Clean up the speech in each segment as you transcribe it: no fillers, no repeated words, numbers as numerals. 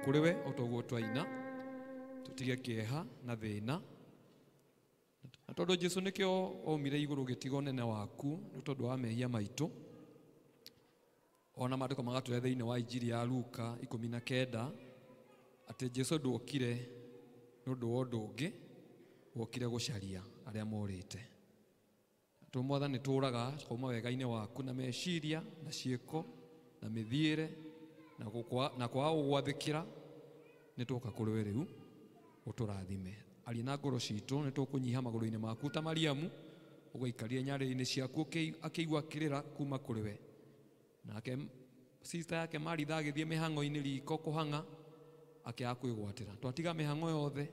Kũrĩ we o ta ũguo twaina, tũtige kĩeha na thĩna. Na tondũ Jesu nĩkĩo waumire igũrũ gĩtigo nene waku nĩ tondũ wa mehia maitũ. Ona maandĩko magatwĩra thĩinĩ wa Injiri ya Luka 19 atĩ Jesu ndwokire nĩ ũndũ wa ũndũ ũngĩ, wokire gũcaria arĩa morĩte. Tũ Mwathani tũraga tukauma wega-inĩ waku na meciria na ciĩko na mĩthiĩre na kwaga gũgwathĩkĩra, nĩ twoka kũrĩ we rĩu ũtũrathime. Aria na ngoro citũ, nĩ tũkũnyiha magũrũ-inĩ maku ta Mariamu, ũgaikarire nyarĩrĩ-inĩ ciaku akĩigua kĩrĩra kuma kũrĩ we. Nake sister yake Maritha agĩthiĩ mĩhang'o-inĩ riko kũhang'a, akĩaga kwĩgwatĩra. Twatiga mĩhang'o yothe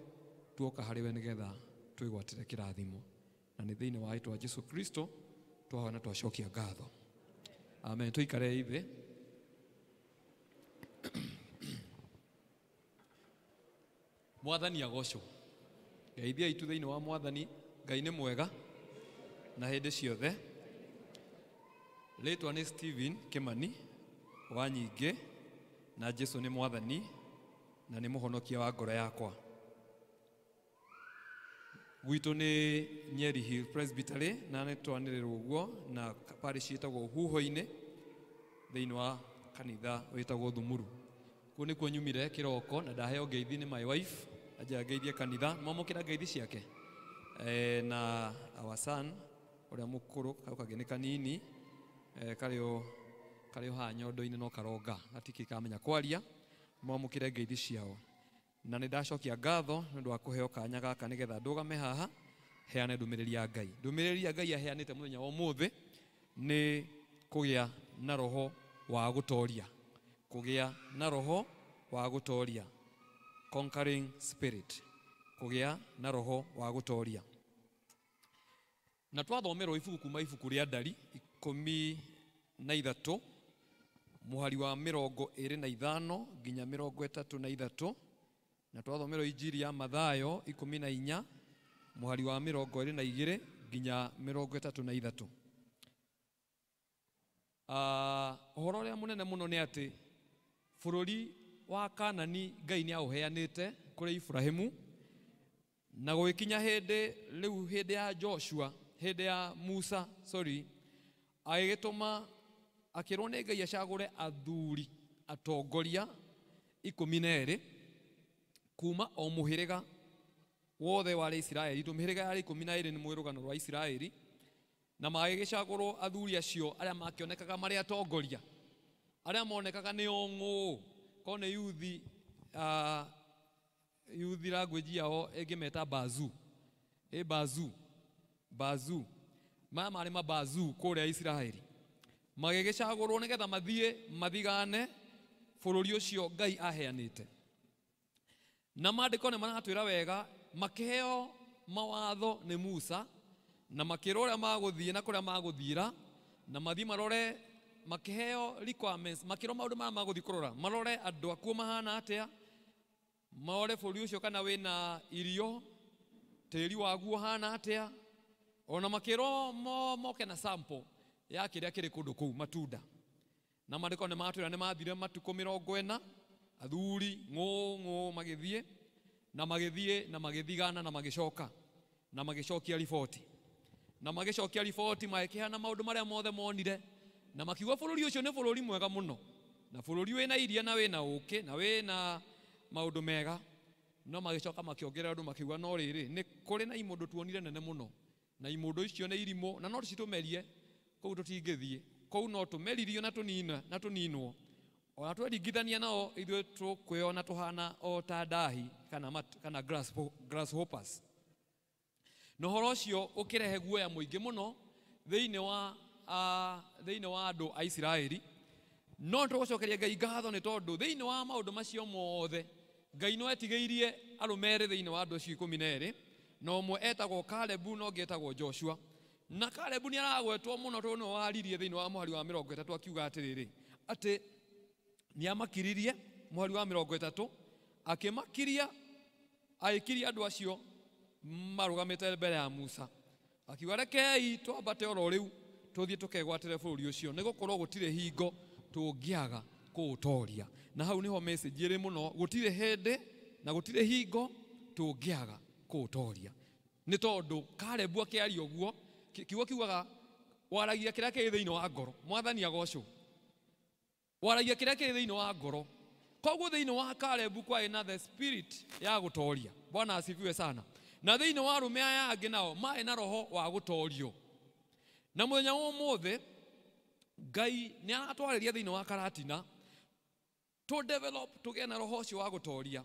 tuoka harĩ we nĩgetha twĩgwatĩre kĩrathimo. Na nĩ thĩinĩ wa rĩĩtwa Jesu Kristo twahoya na twacokia ngatho. Amen. Tũikare thĩ. Mwathani agocwo. Ngeithia itu thĩinĩ wa Mwathani. Ngai nĩ mwega na hĩndĩ ciothe. Rĩtwa nĩ Stephen Kimani wa Nyingĩ, na Jesu nĩ Mwathani na nĩ mũhonokia wa ngoro yakwa. Gwitũ nĩ Nyeri Hill Presbytery na nĩ twanĩrĩrwo ũguo na parish ĩtagwo Huho-inĩ thĩinĩ wa kanitha wĩtagwo Thumuru. Kũu nĩkuo nyumire kĩroko na ndaheo ngeithi nĩ my wife, anjĩra ngeithie kanitha, mwamũkĩra ngeithi ciake. Na our son ũrĩa mũkũrũ, kau kangĩ nĩ kanini, karĩ o haha nyondo-inĩ no karonga, gatikĩ kamenya kwaria, mwamũkĩre ngeithi ciao. Na nĩ ndacokia ngatho nĩ ũndũ wa kũheo kanya gaka nĩgetha ndũgame haha heane ndũmĩrĩri ya Ngai. Ndũmĩrĩri ya Ngai aheanĩte mũthenya wa ũmũthĩ nĩ kũgĩa na roho wa gũtoria. Kũgĩa na roho wa gũtoria. Conquering spirit. Kũgĩa na roho wa gũtoria. Na twathomerwo ibuku kuma ibuku rĩa Ndari 13 mũhari wa 25 nginya 33, na twathomerwo Injiri ya Mathayo 14 mũhari wa 22 nginya 33. Ũhoro ũrĩa mũnene mũno nĩ atĩ bũrũri wa Kanani Ngai nĩ aũheanĩte kũrĩ Ibrahimu, na gũgĩkinya hĩndĩ rĩu, hĩndĩ ya Joshua, hĩndĩ ya Musa, sorry, agĩgĩtũma akĩrwo nĩ Ngai acagũre athuri atongoria 12 kuma o mũhĩrĩga wothe warĩ Isiraeli. Tondũ mĩhĩrĩga yarĩ 12 nĩ mwĩrũgano rwa Isiraeli, na magĩgĩcagũrwo athuri acio arĩa makĩonekaga marĩ atongoria, arĩa monekaga nĩ ong'ũ, korwo nĩ yuthi, yuthi language yao ĩngĩmeta bazu, ĩ bazu, bazu, maya marĩ mabazu kũrĩa Isiraeli. Magĩgĩcagũrwo nĩgetha mathiĩ mathigane bũrũri ũcio Ngai aheanĩte. Na maandĩko nĩ maratwĩra wega, makĩheo mawatho nĩ Musa, na makĩrwo ũrĩa magũthiĩ na kũrĩa magũthiĩra, na mathiĩ marore, makĩheo requirements, makĩrwo maũndũ marĩa magũthiĩ kũrora, marore andũ akuo mahana atĩa, marore bũrũri ũcio kana wĩna irio, tĩri waguo ũhana atĩa, ona makĩrwo moke na sample ya kĩrĩa kĩrĩ kũndũ kũu, matunda. Na maandĩko nĩ matwĩra nĩ mathire matukũ 40, athuri ng'ũ ng'ũ magĩthiĩ, na magĩthiĩ na magĩthigana na magĩcoka, na magĩcokia riboti. Na magĩcokia riboti magĩkĩheana maũndũ marĩa mothe monire, na makiuga bũrũri ũcio nĩ bũrũri mwega mũno, na bũrũri wĩna iria na wĩna ũkĩ na wĩna maũndũ mega. No magĩcoka makĩongerera ũndũ makiuga no rĩrĩ, nĩ kũrĩ na imũndũ tuonire nene mũno, na imũndũ icio nĩ irimũ na no citũmerie, kũu tũtingĩthiĩ, kũu no tũmeririo na tũnina na tũninwo. Ona tweringithania nao ithuĩ tũkwĩona tũhana o ta ndahi kana grasshoppers. Na ũhoro ũcio ũkĩrehe guoya mũingĩ mũno thĩinĩ wa andũ a Isiraeli. No tũgũcokeria Ngai ngatho nĩ tondũ thĩinĩ wa maũndũ macio mothe Ngai no etigĩirie arũme erĩ thĩinĩ wa andũ acio 12, na ũmwe etagwo Kalebu na ũngĩ etagwo Joshua. Na Kalebu nĩ aragwetwo mũno tondũ nĩwe waririe thĩinĩ wa mũhari wa 30 akiuga atĩrĩrĩ, atĩ nĩ amakiririe, mũhari wa 30, akĩmakiria, agĩkiria andũ acio marũgamĩte mbere ya Musa, akiuga rekei twambate oro rĩu tũthiĩ tũkegwatĩre bũrũri ũcio, nĩ gũkorwo gũtirĩ hingo tũngĩaga kũũtoria. Na hau nĩho message ĩrĩ mũno, gũtirĩ hĩndĩ na gũtirĩ hingo tũngĩaga kũũtoria. Nĩ tondũ Kalebu akĩaria ũguo, kiugo kiugaga waragia kĩrĩa kĩrĩ thĩinĩ wa ngoro. Mwathani agocwo. Waragia kĩrĩa kĩrĩ thĩinĩ wa ngoro. Koguo thĩinĩ wa Kalebu kwarĩ na the spirit ya gũtoria. Bwana asifiwe sana. Na thĩinĩ wa arũme aya angĩ nao marĩ na roho wa gũtorio. Na mũthenya wa ũmũthĩ Ngai nĩ aratwarĩria thĩinĩ wa Karatina to develop tũgĩe na roho ũcio wa gũtoria.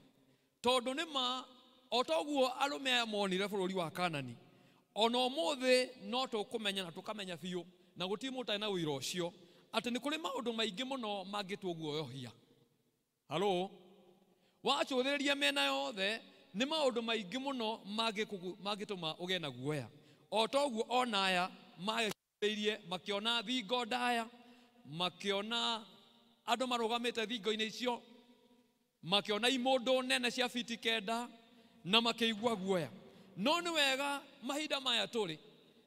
Tondũ nĩ ma o toguo arũme aya monire bũrũri wa Kanani, ona ũmũthĩ no tũkũmenya na tũkamenya biũ, na gũtirĩ mũndũ ũtarĩ na ũira ũcio, atĩ nĩ kũrĩ maũndũ maingĩ mũno mangĩtũguoyohia. Halo? Wacũthĩrĩria mĩena yothe nĩ maũndũ maingĩ mũno mangĩtũma ũgĩe na guoya. O toguo ona aya magĩcũthĩrĩirie makĩona thingo ndaya, makĩona andũ marũgamĩte thingo-inĩ icio, makĩona imũndũ nene cia fiti 9 na makĩigua guoya. No nĩ wega mahinda maya tũrĩ,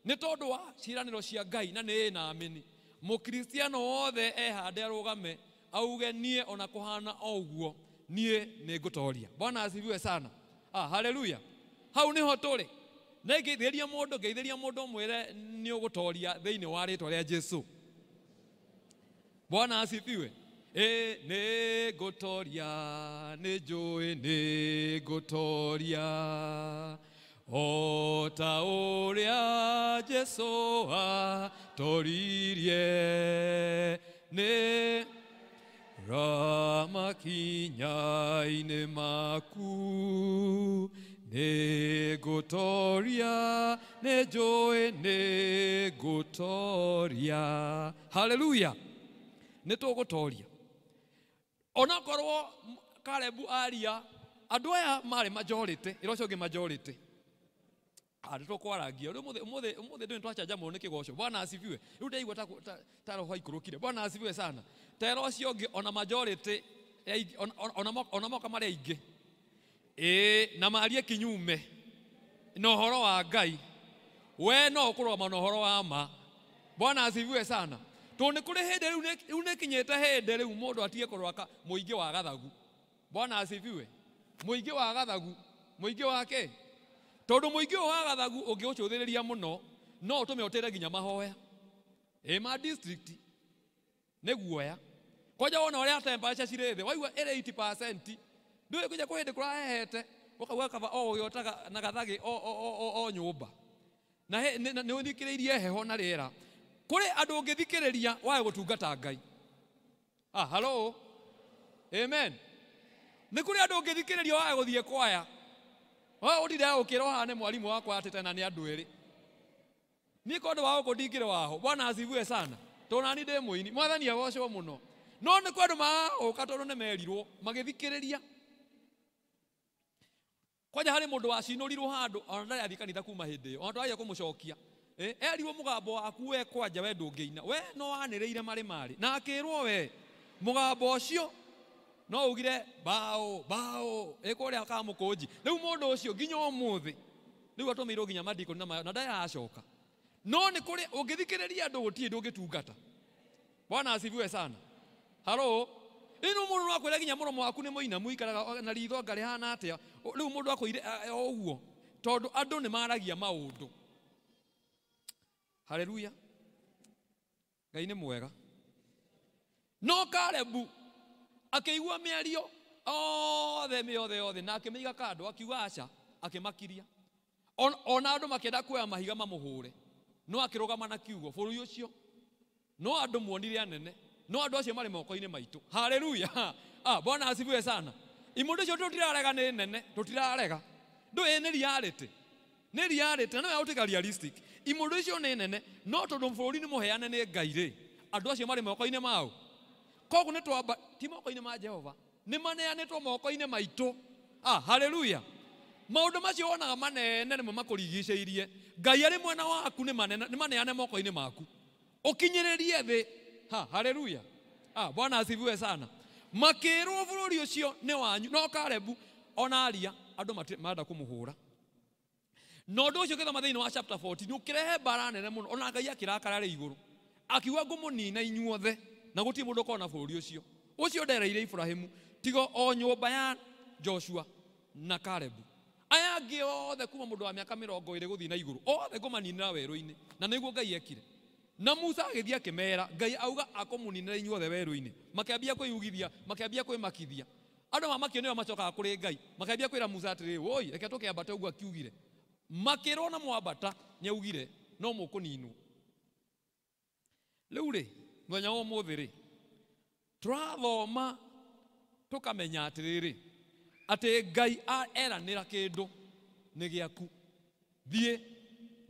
nĩ tondũ wa ciĩranĩro cia Ngai na nĩ ĩna amini. Mũkristiano wothe ehande arũgame auge niĩ ona kũhana o ũguo niĩ nĩ ngũtoria. Bwana asifiwe sana. Ah, haleluya. Hau nĩho tũrĩ. Na ngeithĩria mũndũ, ngeithĩria mũndũ mwĩre nĩ ũgũtoria thĩinĩ wa rĩtwa rĩa Jesu. Bwana asifiwe. Nĩ ngũtoria, nĩ njũĩ nĩ ngũtoria, o ta ũrĩa Jesu atoririe, nĩ ramakinya-inĩ maku, nĩ ngũtoria, nĩ njũĩ nĩ ngũtoria. Haleluya. Nĩ tũgũtoria. Onakorwo Kalebu aria, andũ aya marĩ majority, ĩra ũcio ũngĩ majority. Nĩ tũkwarangia. Rĩu ũmũthĩ ndũĩ nĩtwacanjamũrwo nĩ kĩgoco. Bwana asifiwe. Rĩu ndaigua ta roho aikũrũkire. Bwana asifiwe sana. Ta ĩra ũcio ũngĩ ona majority, ona moka marĩ aingĩ. Na marie kinyume na ũhoro wa Ngai. We no ũkũrũgama na ũhoro wa ma. Bwana asifiwe sana. Tondũ nĩ kũrĩ hĩndĩ rĩu nĩ kinyĩte hĩndĩ rĩu mũndũ atige kũrũa mũingĩ wa gathagu. Bwana asifiwe. Mũingĩ wa gathagu, mũingĩ wa kĩ? Tondũ mũingĩ ũyũ wa gathagu ũngĩũcũthĩrĩria mũno no ũtũme ũtĩre nginya mahoya. Ma district nĩ guoya. Kwanja wona ũrĩa temperature cirĩ thĩ, waigua ĩrĩ 80%, ndũĩ nginya kwĩ hĩndĩ kũrahehete, ũkauga kaba o ũgĩotaga na gathagĩ o nyũmba. Na nĩ ũthikĩrĩirie heho na rĩera. Kũrĩ andũ ũngĩthikĩrĩria wage gũtungata Ngai. Ah, hello? Amen. Nĩ kũrĩ andũ ũngĩthikĩrĩria wage gũthiĩ kwaya. Wewe ũtinde ũkĩra ũhane mwarimũ wakwa atĩ tena nĩ andũ erĩ. Niĩ kwa ũndũ wa gũkũ ndingĩrĩ waho. Bwana asifiwe sana. Tondũ nani ndĩ mũini. Mwathani agocwo mũno. No nĩ kwĩ andũ maroka tondũ nĩ merirwo magĩthikĩrĩria. Kwanja harĩ mũndũ wacinũrirwo handũ ona ndarĩ athiĩ kanitha kuma hĩndĩ ĩyo. Ona twagĩa kũmũcokia. Erirwo mũgambo waku we kwanja we ndũngĩina. We no wanĩrĩire marĩ marĩ. Na akĩrwo we mũgambo ũcio no ugire bao bao ĩkũrĩa kamũkũnji. Rĩu mũndũ ũcio nginya ũmũthĩ rĩu atũmĩirwo nginya mandiko na ndarĩ aracoka. No nĩ kũrĩ ũngĩthikĩrĩria andũ gũtirĩ ndũngĩtungata. Bwana asifiwe sana. Halo? Ĩno mũndũ no akwĩre nginya mũromo waku nĩ mũinamu ikaraga na ritho anga rĩhana atĩa. Rĩu mũndũ akwĩire o ũguo tondũ andũ nĩ maragia maũndũ. Haleluya. Ngai nĩ mwega. No Kalebu akĩigua mĩario othe mĩothe yothe na akĩmĩiga kando, akiuga aca, akĩmakiria. Ona andũ makĩenda kuoya mahiga mamũhũre, no akĩrũgama na kiugo bũrũri ũcio. No andũ muonire anene, no andũ acio marĩ moko-inĩ maitũ. Haleluya. Ah, Bwana asifiwe sana. Imũndũ icio tũtirarega nĩ nene, tũtirarega. Ndũĩ nĩ reality. Nĩ reality, na no ya realistic. Imũndũ icio nĩ nene, no tondũ bũrũri nĩ mũheane nĩ Ngai rĩ, andũ acio marĩ moko-inĩ mao. Koguo nĩ twamba ti moko-inĩ ma Jehova, nĩ maneanĩtwo moko-inĩ maitũ. Ah, haleluya. Maũndũ macio wonaga manene nĩmo makũrigicĩirie. Ngai arĩ mwena waku nĩ manene, nĩ maneane moko-inĩ maku. Ũkinyĩrĩrie thĩ. Ha, haleluya. Ah, Bwana asifiwe sana. Makĩrwo bũrũri ũcio nĩ wanyu. No Kalebu ona aria andũ marenda kũmũhũra. Na ũndũ ũcio ũkĩthoma thĩinĩ wa chapter 14 ũkĩrehe mbara nene mũno. Ona Ngai akĩrakara rĩ igũrũ. Akiuga ngũmũnina inyuothe na gũtirĩ mũndũ ũkona bũrũri ũcio. Ũcio ndereire Ibrahimu tigo o nyũmba ya Joshua na Kalebu. Aya angĩ othe kuma mũndũ wa mĩaka 20 gũthiĩ na igũrũ othe ngũmaninĩra werũ-inĩ. Na nĩguo Ngai ekire. Na Musa agĩthiĩ akĩmera, Ngai auga akũmũninĩra inyuothe werũ-inĩ. Makĩambia kwĩyugithia, makĩambia kwĩmakithia. Andũ mamakio nĩo macokaga kũrĩ Ngai. Makĩambia kwĩra Musa atĩrĩ, woi, reke tũkĩambate ũguo akiugire. Makĩrwo na mwambata nĩaugire no mũkũninwo. Rĩu rĩ, mũthenya wa ũmũthĩ rĩ, tũrathoma tũkamenya atĩrĩrĩ, atĩ Ngai eranĩra kĩndũ nĩ gĩaku. Thiĩ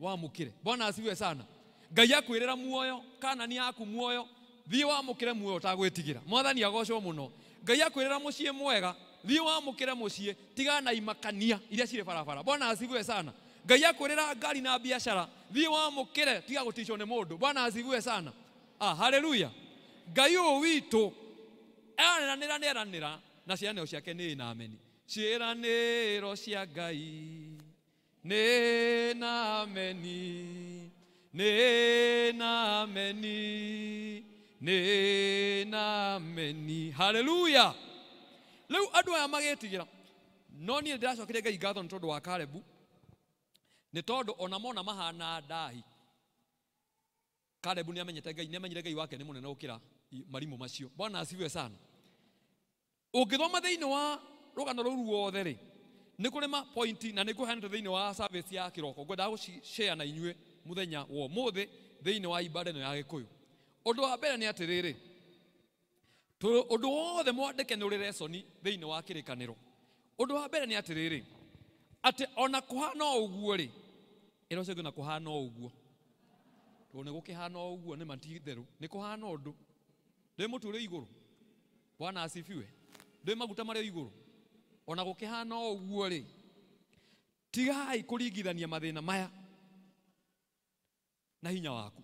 wamũkĩre. Bwana asifiwe sana. Ngai akwĩrĩra muoyo kana nĩ yaku muoyo, thiĩ wamũkĩre muoyo ũtagwĩtigĩra. Mwathani agocwo mũno. Ngai akwĩrĩra mũciĩ mwega, thiĩ wamũkĩre mũciĩ, tigana na imakania iria cirĩ barabara. Bwana asifiwe sana. Ngai akwĩrĩra ngari na biacara, thiĩ wamũkĩre, tiga gũticwo nĩ mũndũ. Bwana asifiwe sana. Ah, haleluya. Ngai ũyũ witũ eranĩra nĩ eranĩra na ciĩranĩro ciake nĩ na ameni. Ciĩranĩro cia Ngai nĩ na ameni, nĩ na ameni, nĩ na ameni. Haleluya. Rĩu andũ aya magĩtigĩra. No niĩ ndĩracokeria Ngai ngatho nĩ tondũ wa Kalebu, nĩ tondũ ona mona mahana ndahi, Kalebu nĩamenyete Ngai, nĩamenyire Ngai wake nĩ mũnene gũkĩra marimũ macio. Bwana asifiwe sana. Ũngĩthoma thĩinĩ wa rũgano rũu ruothe rĩ, nĩ kũrĩ ma point na nĩ ngũheanĩte thĩinĩ wa service ya kĩroko. Ngwendaga gũci-share na inyuĩ mũthenya wa ũmũthĩ thĩinĩ wa ibada ĩno ya Gĩkũyũ. Ũndũ wa mbere nĩ atĩrĩrĩ, ũndũ wothe mwandĩke nĩ ũrĩ lesson thĩinĩ wa kĩrĩkanĩro. Ũndũ wa mbere nĩ atĩrĩrĩ, atĩ ona kũhana o ũguo rĩ, ĩra ũcio ũngĩ ona kũhana o ũguo. Tondũ nĩ gũkĩhana o ũguo nĩ ma ti itherũ, nĩ kũhana ũndũ. Ndĩ mũtu ũrĩ igũrũ. Bwana asifiwe. Ndĩ maguta marĩ igũrũ. Ona gũkĩhana o ũguo rĩ, tigai kũringithania mathĩna maya na hinya waku,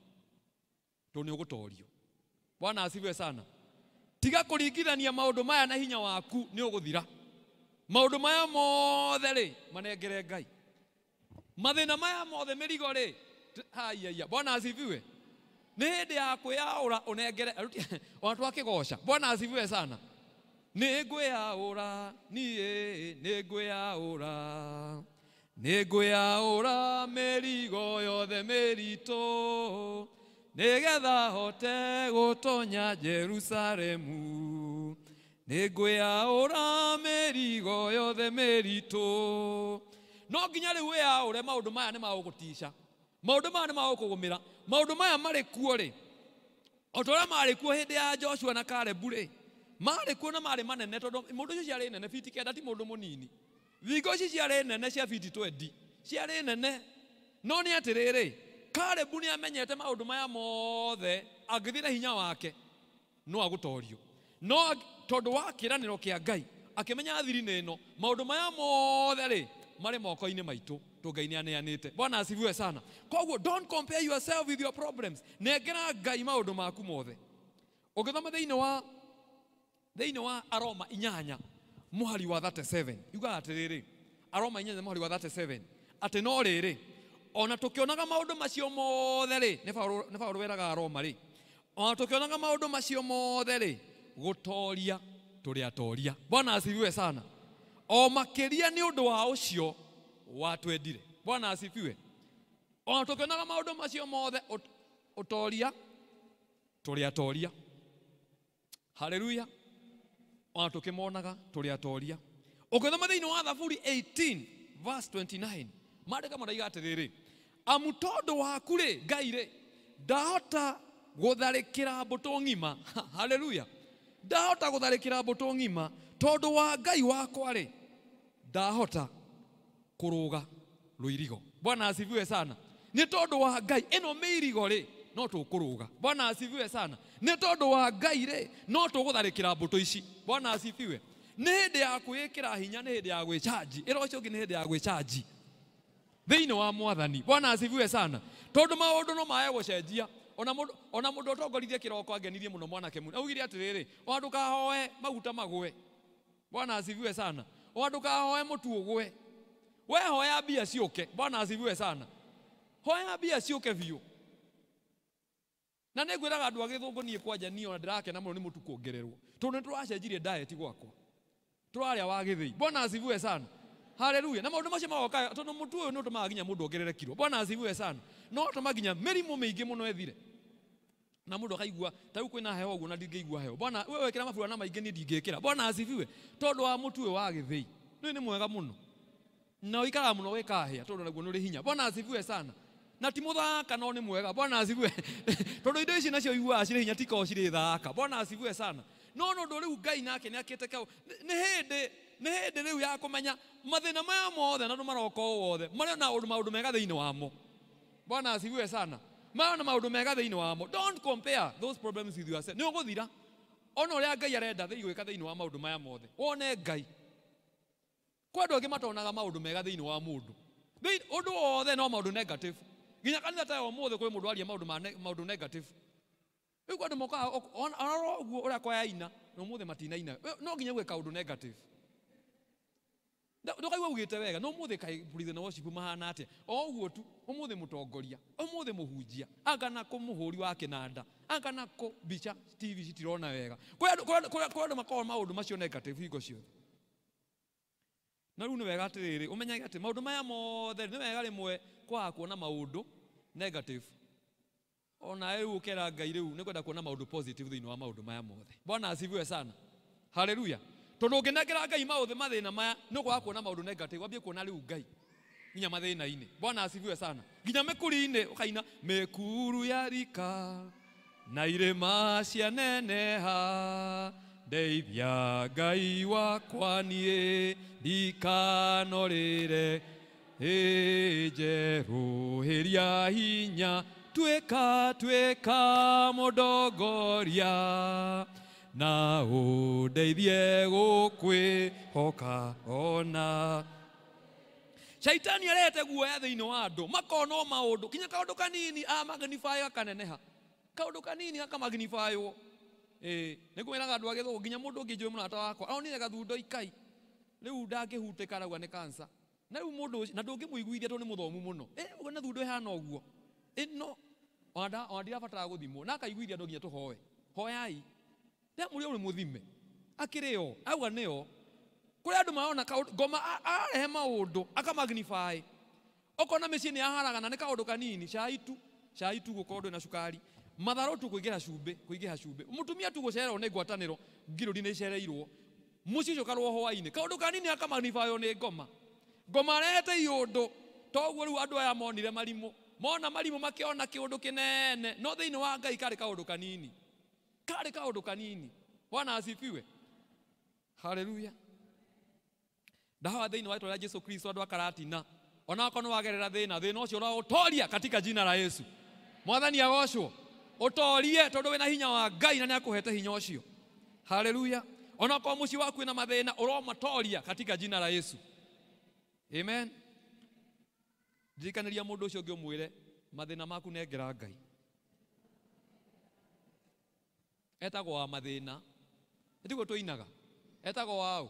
tondũ nĩ ũgũtorio. Bwana asifiwe sana. Tiga kũringithania maũndũ maya na hinya waku, nĩ ũgũthira. Maũndũ maya mothe rĩ, manengere Ngai. Mathĩna maya mothe mĩrigo rĩ, haiya. Bwana asifiwe. Nĩ hĩndĩ ya kwĩyaũra ũnengere, ona twakĩgoca. Bwana asifiwe sana. Nĩ ngwĩyaũra, niĩ nĩ ngwĩyaũra. Nĩ ngwĩyaũra mĩrigo yothe mĩritũ, nĩgetha hote gũtonya Jerusalemu. Nĩ ngwĩyaũra mĩrigo yothe mĩritũ. No nginya rĩu wĩyaũre, maũndũ maya nĩ magũgũtica, maũndũ maya nĩ magũkũgũmĩra, maũndũ maya marĩ kuo rĩ, o ta ũrĩa marĩ kuo hĩndĩ ya Joshua na Kalebu rĩ, marĩ kuo na marĩ manene, tondũ mũndũ ũcio ciarĩ nene fiti 9 ti mũndũ mũnini. Thingo ici ciarĩ nene cia fiti 20, ciarĩ nene. No nĩ atĩrĩrĩ, Kalebu nĩ amenyete maũndũ maya mothe, angĩthiĩ na hinya wake no agũtorio. No tondũ wa kĩĩranĩro kĩa Ngai, akĩmenya thiri-inĩ ĩno, maũndũ maya mothe rĩ, marĩ moko-inĩ maitũ, tondũ Ngai nĩ aneanĩte. Bwana asifiwe sana. Koguo don't compare yourself with your problems. Nengera Ngai maũndũ maku mothe. Ũngĩthoma thĩinĩ wa Aroma 8 mũhari wa 37, yugaga atĩrĩrĩ, Aroma 8 mũhari wa 37, atĩ no rĩrĩ, ona tũkĩonaga maũndũ macio mothe rĩ, nĩ Paũlũ weraga Aroma rĩ, ona tũkĩonaga maũndũ macio mothe rĩ, gũtoria tũrĩ atoria. Bwana asifiwe sana. O makĩria nĩ ũndũ wa ũcio watwendire. Bwana asifiwe. Ona tũkĩonaga maũndũ macio mothe, ũtoria tũrĩ atoria. Haleluya. Ona tũkĩmonaga tũrĩ atoria. Ũngĩthoma thĩinĩ wa Thaburi 18 verse 29, maandĩko maraiga atĩrĩrĩ, amu tondũ waku rĩ, Ngai rĩ, ndahota gũtharĩkĩra mbũtũ ng'ima. Haleluya. Ndahota gũtharĩkĩra mbũtũ ng'ima, tondũ wa Ngai wakwa rĩ, ndahota kũrũga rũirigo. Bwana asifiwe sana. Nĩ tondũ wa Ngai, ĩno mĩirigo rĩ, no tũkũrũga. Bwana asifiwe sana. Nĩ tondũ wa Ngai rĩ, no tũgũtharĩkĩra mbũtũ ici. Bwana asifiwe. Nĩ hĩndĩ ya kwĩĩkĩra hinya, nĩ hĩndĩ ya gwĩchanji. Ĩra ũcio ũngĩ nĩ hĩndĩ ya gwĩchanji thĩinĩ wa Mwathani. Bwana asifiwe sana. Tondũ maũndũ no mae gũcenjia. Ona mũndũ ũtongoririe kĩroko angenirie mũno mwanake mũno. Augire atĩrĩrĩ, ona ndũkahoe maguta magũe. Bwana asifiwe sana. Ona ndũkahoe mũtu ũgũe. We hoya mbia ciũke. Bwana asifiwe sana. Hoya mbia ciũke biũ. Na nĩ ngwĩraga andũ a gĩthũngũ niĩ kwanja niĩ ona ndĩrakena mũno nĩ mũtu kuongererwo tondũ nĩ tũracenjirie diet gwakwa tũrarĩa wa gĩthĩi. Bwana asifiwe sana. Haleluya. Na maũndũ macio magoka tondũ mũtu ũyũ nĩ ũtũmaga nginya mũndũ ongerere kiro. Bwana asifiwe sana. No ũtũma nginya mĩrimũ mĩingĩ mũno ĩthire. Na mũndũ akaigua ta rĩu kwĩna heho ũguo na ndingĩigua heho. Bwana wewe wekĩra maburana maingĩ niĩ ndingĩkĩra. Bwana asifiwe. Tondũ wa mũtu ũyũ wa gĩthĩi. Nĩ nĩ mwega mũno. Na ũikaraga mũno wĩkahĩa tondũ naguo nĩ ũrĩ hinya. Bwana asifiwe sana. Na ti mũthaka no nĩ mwega. Bwana asifiwe. Tondũ indo ici nacio iguaga cirĩ hinya ti korwo cirĩ thaka. Bwana asifiwe sana. No no ũndũ rĩu Ngai nake nĩ akĩte kau. Nĩ hĩndĩ rĩu ya kũmenya mathĩna maya mothe na andũ maroka o wothe marĩ na maũndũ mega thĩinĩ wamo. Bwana asifiwe sana. Marĩ na maũndũ mega thĩinĩ wamo. Don't compare those problems with yourself. Nĩ ũgũthira. Ona ũrĩa Ngai arenda gwĩka thĩinĩ wa maũndũ maya mothe. Wone Ngai. Kwa andũ angĩ matonaga maũndũ mega thĩinĩ wa mũndũ. Ũndũ wothe no maũndũ negative. Nginya kanitha ta ũmũthĩ kwĩ mũndũ aria maũndũ negative. Rĩu kwa andũ mokaga ona ũguo ũrĩa kwayaina na ũmũthĩ matinaina. No nginya gwĩka ũndũ negative. Ndũkaigua ugĩte wega no ũmũthĩ kaĩ praise and worship mahana atĩa? O ũguo tu ũmũthĩ mũtongoria, ũmũthĩ mũhunjia, anga na kũ mũhũri wa kĩnanda, anga na kũ mbica TV citirona wega. Kwĩ andũ makoragwo maũndũ macio negative hingo ciothe. Na rĩu nĩ wega atĩrĩrĩ ũmenyage atĩ maũndũ maya mothe nĩ wega rĩmwe kwaga kuona maũndũ negative. Ona rĩu ũkera Ngai rĩu nĩ kwenda kuona maũndũ positive thĩinĩ wa maũndũ maya mothe. Bwana asifiwe sana. Haleluya. Tondũ ũngĩnengera Ngai maũthĩ mathĩna maya nĩ ũkwaga kuona maũndũ negative wambie kuona rĩu Ngai nginya mathĩna-inĩ. Bwana asifiwe sana. Nginya mĩkuri-inĩ ũkaina mĩkuru ya rika na irĩma cianeneha ndeithia Ngai wakwa niĩ ndikanorĩre njerũhĩria hinya tuĩka tuĩka mũndongoria na ũndeithie gũkwĩhoka ona. Shaitani arehete guoya thĩinĩ wa andũ makona o maũndũ kinya kaũndũ kanini a magnify gakaneneha kaũndũ kanini gakamagnifywo. Nĩ ngwĩraga andũ a gĩthũngũ nginya mũndũ ũngĩ njũĩ mũrata wakwa aronire gathundo ikai rĩu ndangĩhutĩka arauga nĩ cancer. Na rĩu mũndũ ũcio na ndũngĩmũiguithia tondũ nĩ mũthomu mũno. Ũguo na thundo ĩhana ũguo. No ona ndirabatara gũthimwo na akaiguithia andũ nginya tũhoe. Hoyai. Ndamũria ũrĩ mũthime. Akĩrĩ o auga nĩo. Kũrĩ andũ marona ngoma arehe maũndũ akamagnify. Ũkona mĩciĩ nĩ yaharagana nĩ kaũndũ kanini cai tu gũkorwo ndwĩ na cukari. Matharũ tu kũingĩra cumbĩ, kũingĩha cumbĩ. Mũtumia tu gũcererwo nĩ ngwatanĩro, ngirũri nĩ icereirwo. Mũciĩ ũcio ũkarwo hwaĩ-inĩ. Kaũndũ kanini akamagnifywo nĩ ngoma. Ngoma arehete iũndũ. Toguo rĩu andũ aya monire marimũ. Mona marimũ makĩona kĩũndũ kĩnene. No thĩinĩ wa Ngai karĩ kaũndũ kanini. Karĩ kaũndũ kanini. Bwana asifiwe. Haleluya. Ndahoya thĩinĩ wa rĩtwa rĩa Jesu Kristo andũ a Karatina. Ona okorwo nĩ wagerera thĩna, thĩna ũcio ũraũtoria katika jina la Yesu. Mwathani agocwo. Ũtorie tondũ wĩna hinya wa Ngai na nĩ akũhete hinya ũcio. Haleluya. Ona okorwo mũciĩ waku wĩna mathĩna ũromatoria katika jina la Yesu. Amen. Ndirikanĩria mũndũ ũcio ũngĩ ũmwĩre mathĩna maku nengera Ngai. Etagwo wa mathĩna. Nĩtiguo tũinaga. Etagwo waũ?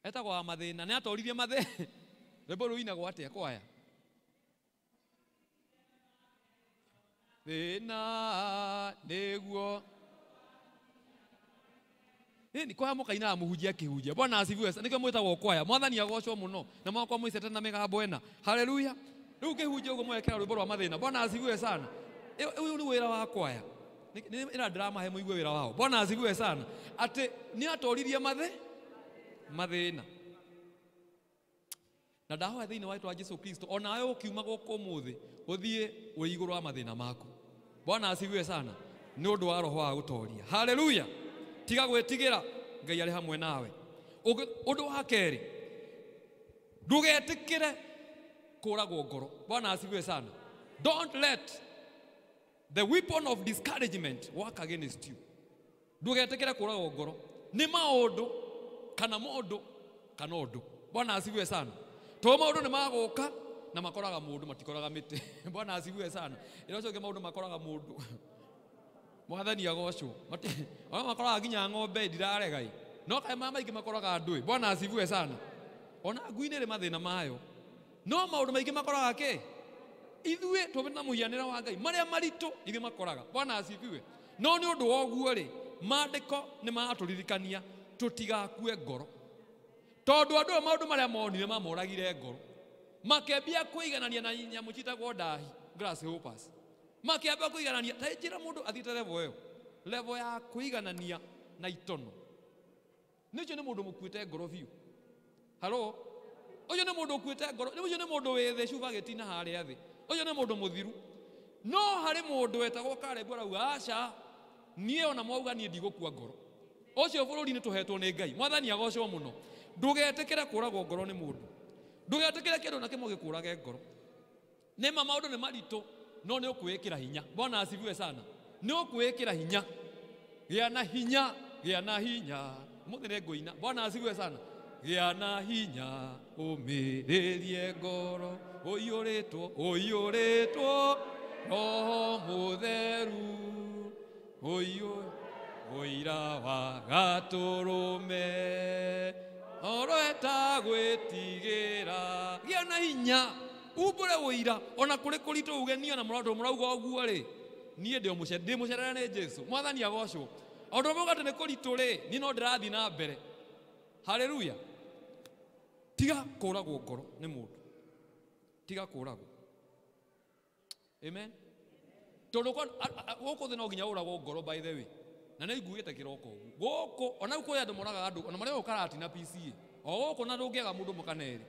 Etagwo wa mathĩna. Nĩ atoririe mathĩna. Rwĩmbo rũinagwo atĩa kwaya? Thĩna nĩguo. Nĩ kwaya mũkainaga mũhunjia akĩhunjia. Bwana asifiwe. Nĩkĩo mwĩtagwo kwaya. Mwathani agocwo mũno. Na mwakwa mwĩcete na mĩgambo ĩna. Haleluya. Rĩu ngĩhunjia ũguo mwekĩra rwĩmbo rwa mathĩna. Bwana asifiwe sana. Ũyũ nĩ wĩra wa kwaya. Nĩ ĩra ndĩramahe mũigue wĩra wao. Bwana asifiwe sana. Atĩ nĩ atoririe mathĩna. Na ndahoya thĩinĩ wa rĩtwa rĩa Jesu Kristo onawe ũkiuma gũkũ ũmũthĩ ũthiĩ ũrĩ igũrũ wa mathĩna maku. Bwana asifiwe sana. Nĩ ũndũ wa roho wa gũtoria. Haleluya. Tiga gwĩtigĩra Ngai arĩ hamwe nawe. Ũndũ wa kerĩ, ndũgetĩkĩre kũragwo ngoro. Bwana asifiwe sana. Don't let the weapon of discouragement work against you. Ndũgetĩkĩre kũragwo ngoro nĩ maũndũ kana mũndũ kana ũndũ. Bwana asifiwe sana. Tondũ maũndũ nĩ magũka na makoraga mũndũ matikoraga mĩtĩ. Bwana asifiwe sana. Ĩra ũcio ũngĩ maũndũ makoraga mũndũ. Mwathani agocwo. Ona makoraga nginya ng'ombe ndirarega ĩ. No kaĩ maya maingĩ makoraga andũ ĩ. Bwana asifiwe sana. Ona ngui nĩ ĩrĩ mathĩna mayo. No maũndũ maingĩ makoraga kĩ? Ithuĩ tũmbĩtwo na mũhianĩre wa Ngai marĩa maritũ ithuĩ makoraga. Bwana asifiwe. No nĩ ũndũ wa ũguo rĩ, maandĩko nĩ maratũririkania tũtigakue ngoro, tondũ andũ aya maũndũ marĩa monire mamoragire ngoro, makĩambia kũiganania na nyamũ ciĩtagwo ndahi, grasshoppers, makĩambia kũiganania. Ta njĩra mũndũ athiĩte level ĩyo, level ya kũiganania na itono, nĩ ũcio nĩ mũndũ mũkuĩte ngoro biũ. Halo, ũcio nĩ mũndũ ũkuĩte ngoro, ũcio nĩ mũndũ wĩ thĩ cuba gĩtina harĩa thĩ, ũcio nĩ mũndũ mũthiru. No harĩ mũndũ wetagwo Kalebu arauga aca, niĩ ona mwauga niĩ ndigũkua ngoro. Ũcio bũrũri nĩ tũhetwo nĩ Ngai. Mwathani agocwo mũno. Ndũgetĩkĩre kũragwo ngoro nĩ mũndũ, ndũgetĩkĩre kĩndũ na kĩmwe gĩkũrage ngoro. Nĩ ma maũndũ nĩ maritũ, no nĩ ũkwĩĩkĩra hinya. Bwana asifiwe sana. Nĩ ũkwĩĩkĩra hinya. Gĩa na hinya, gĩa na hinya. Ũmũthĩ nĩ ngũina. Bwana asifiwe sana. Gĩa na hinya, ũmĩrĩrie ngoro, ũiyũrĩtwo, ũiyũrĩtwo Roho Mũtheru, ũira wa gatũrũme, oro etagwĩtigĩra. Gĩa na hinya, umbũre ũira, ona kũrĩ kũritũ uge niĩ ona mũrauga mũrauga ũguo rĩ, niĩ ndĩ mũcerere nĩ Jesũ. Mwathani agocwo. O ũndũ ũmwe atĩ nĩ kũritũ rĩ, niĩ no ndĩrathiĩ na mbere. Haleluya. Tiga kũragwo ngoro nĩ mũndũ, tiga kũragwo. Amen. Tondũ gũkũ thĩ no nginya ũragwo ngoro, by the way, na nĩ nguĩte kĩroko ũguo gũkũ, ona rĩu kũrĩ andũ moraga andũ, ona marĩa gũkarati na PCA o gũkũ, na ndũngĩaga mũndũ mũkanerĩ,